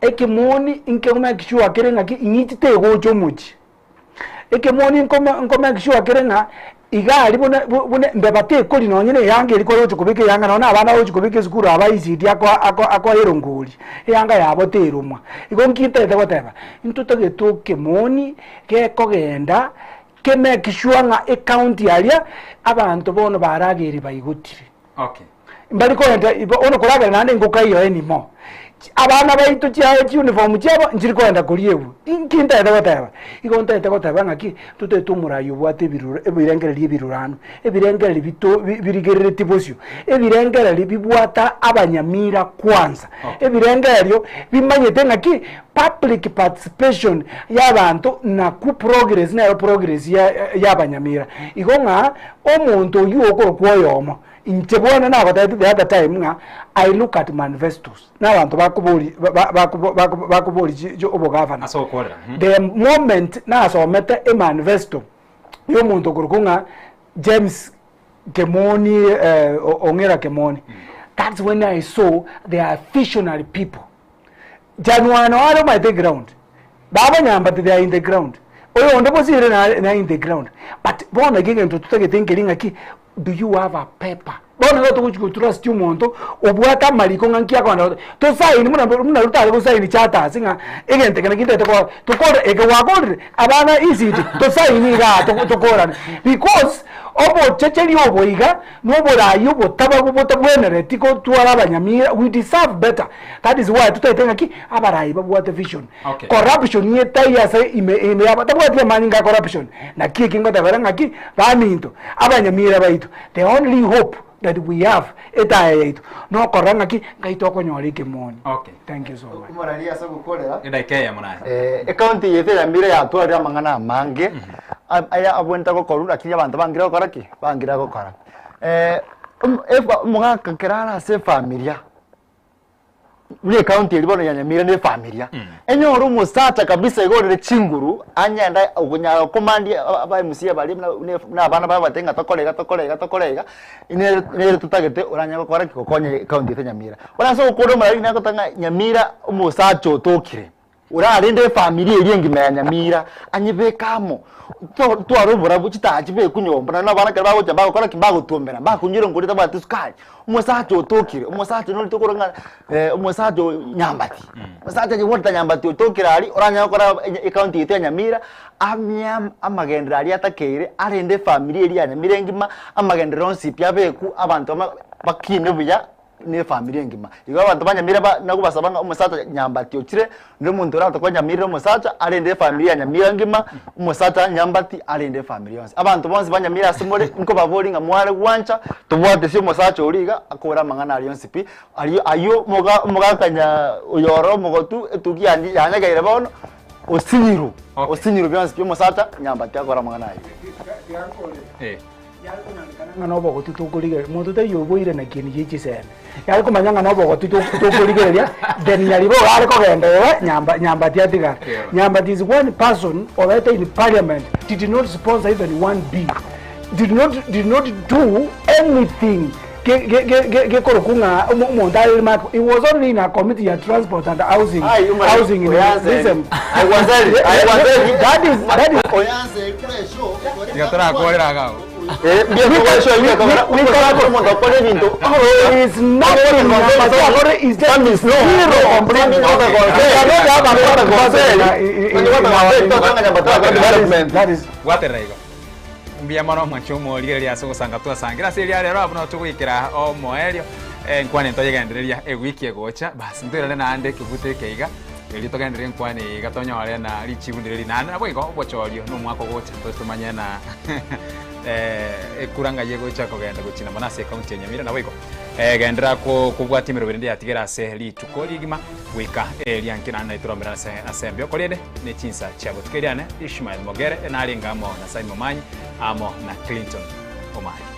Ekemoni nko make sure kere ng'aki ing'iti tegocha omochie. Ekemoni nko nko make sure kere ng'a iga aria buna buna mbeba tekori nonye na eyanga eria kore ochi kobeka eyanga nonye na abana bagochi kobeka esukuru aba ECD akoa ako akoa erongori, eyanga yabo teromwa. Igo nki ntagete goteba, ntotagete okemoni gekogenda ke make sure ng'a ecounty aria, abanto bono barageire baigotire. Okay. Mbari kogenda ibo bono koragera naende ngokaiyo anymore. Abana baito chiaye chiuniform chiabo nchiri kogenda koria ebwo. Inki ntagete goteba? Igo ntagete goteba ng'aki, totagete omorai obwate ebirura ebirengererio ebiruranu, ebirengererio bito bi birigerereti bosio, ebirengererio bibwata abanyamira kwanza, ebirengererio bimanyete ng'aki. Public participation y'abanto nakwo progress nero progress ya y'abanyamira. Igo ng'a omonto oywo okorokwa oyomo, inche bono nagotebeti the other time ng'a I look at manifestos na abanto bakobori ba- ba- bakobo bakobo bakobori chi chi obogavana. Ase okorera, mhm. The moment nasomete emanifesto ya omonto okorokwa ng'a James Kemoni eh, Ong'era Kemoni, that's when I saw they are visionary people. Januano are omanyete eground, baba Nyambati they are in the ground, oyonde bosire nare na in the ground, but bono eki egento totagete nkeri ng'aki, do you have a paper? Bono igo togochi gotrust omonto obwate amariko ng'a nki akogenda goteba, tosaini buna buna totare gosaini charters ng'a egento eke naki ntagete kogora, tokore eke gwakorire abana ECD tosaini igaa tokorane because obochecheri obo iga na oboraai obotabagu botabwenereti gotwara abanyamira, we deserve better. That is why totaete ng'aki abarai babwate vision. Okay. Corruption etaiyo ase ime ime yabo tabwati amanyinga a corruption. Naki eki ngotebera ng'aki baminto, abanyamira baito, the only hope that we have etaya yaito nokorora ng'aki ngai tokonyora ekemoni. Okay. Thank you so much. Omorari ase ogokorera. Edaika eyemo naye. Eh, ecounty yaito ya Nyamira yatwarire amang'ana amange aya abwenerete gokorwa lakini abanto bangire gokora ki? Bangire gokora. Eh, omogaka ekero are ase efamilia, buna ecounty eria bono ya Nyamira na efamilia, enyore omosacha kabisa iga orere chinguru anyende okonyara komandia aba MCA baria buna buna buna abana babatebie ng'a tokore iga tokore iga tokore iga, nere nere totagete oranyare gokora ki? Gokonya ecounty yaito ya Nyamira. Bono ase ogokora omorari nagoteba ng'a Nyamira omosacha otokire. Orarende efamiri eria engima ya Nyamira, anyebeke amo, tware oborabu, chitaha chibekwe nyomba, naende abana ekero bagocha mbagokora ki? Mbagotwombera, mbakonywera nkori tabwati esukari. Omosacha otokire, omosacha nore tokora ng'a omosacha oyo Nyambati, omosacha onye Walter Nyambati otokire aria, oranyare gokora ecounty yaito ya Nyamira, amye amagenderero aria atakeire, arende efamiri eria ya Nyamira engima, amagenderero onsi pi abekwe, abanto bakine buya. na efamiri engima. Igo abanto ba Nyamira ba nagobasaba ng'a omosacha Nyambati ochire, onde omonto oratoke Nyamirire omosacha, arende efamiri ya Nyamira engima, omosacha Nyambati arende efamiri yonsi. Abanto bonsi ba Nyamira ase more, nkobaboria ng'a mware gwancha, tobwatesie omosacha oria iga, akore amang'ana aria onsi pi, aria aywo moga omogaka nya oyo ore omogotu, etuki yanye yanyegeire bono, osinyirwe, osinyirwe bionsi pi omosacha Nyambati akore amang'ana ayio. Eh. Yare komanyekana ng'a nobogotu tokorigereria, monto taiyo oboire na kieni gie chisemi. Yare komanya ng'a nobogotu tokorigereria, then nyaribo iga are kogenda iga, nyamba nyambati atigare. Nyambati is one person obete in parliament did not sponsor even one bill, did not did not do anything ge ge ge ge gekorokwa ng'a omo omonto are remark, he was only in a committee ya transport and housing Ai, umare, housing in oyanse. this Ai, wanzeri, ai, wanzeri. That is that is Tiga torakorera iga abwo. Eh, mbuya tokora mbuya tokora. Omosacha omonto akore ebinto. There is nothing Nyambati akore is just zero completely. Gwaterera igo. Mbuya mono omwanchi omorigereria ase ogosanga twasangire ase eria rero abwo nabo togoikera omoerio enkwana ntoyegendereria ewiki egocha bas ntoirane naende ekebuto eke iga erio togendererie enkwana eye iga tonyore na richibu ndire rinane nabo igo obochorio na omwaka ogocha ntoche tomanye na ekura ng'ai egocha kogenda gochina mono ase ecounty ya Nyamira nabo igo genderera kobwatia emeroberi ende yatigere ase rituko rigima goika eria nkio naende naitoromere ase ase embeo korende ne chinsa chia botuko eriane Ishmael Mogere narenge amo na Simon Omanyi amo na Clinton Omari.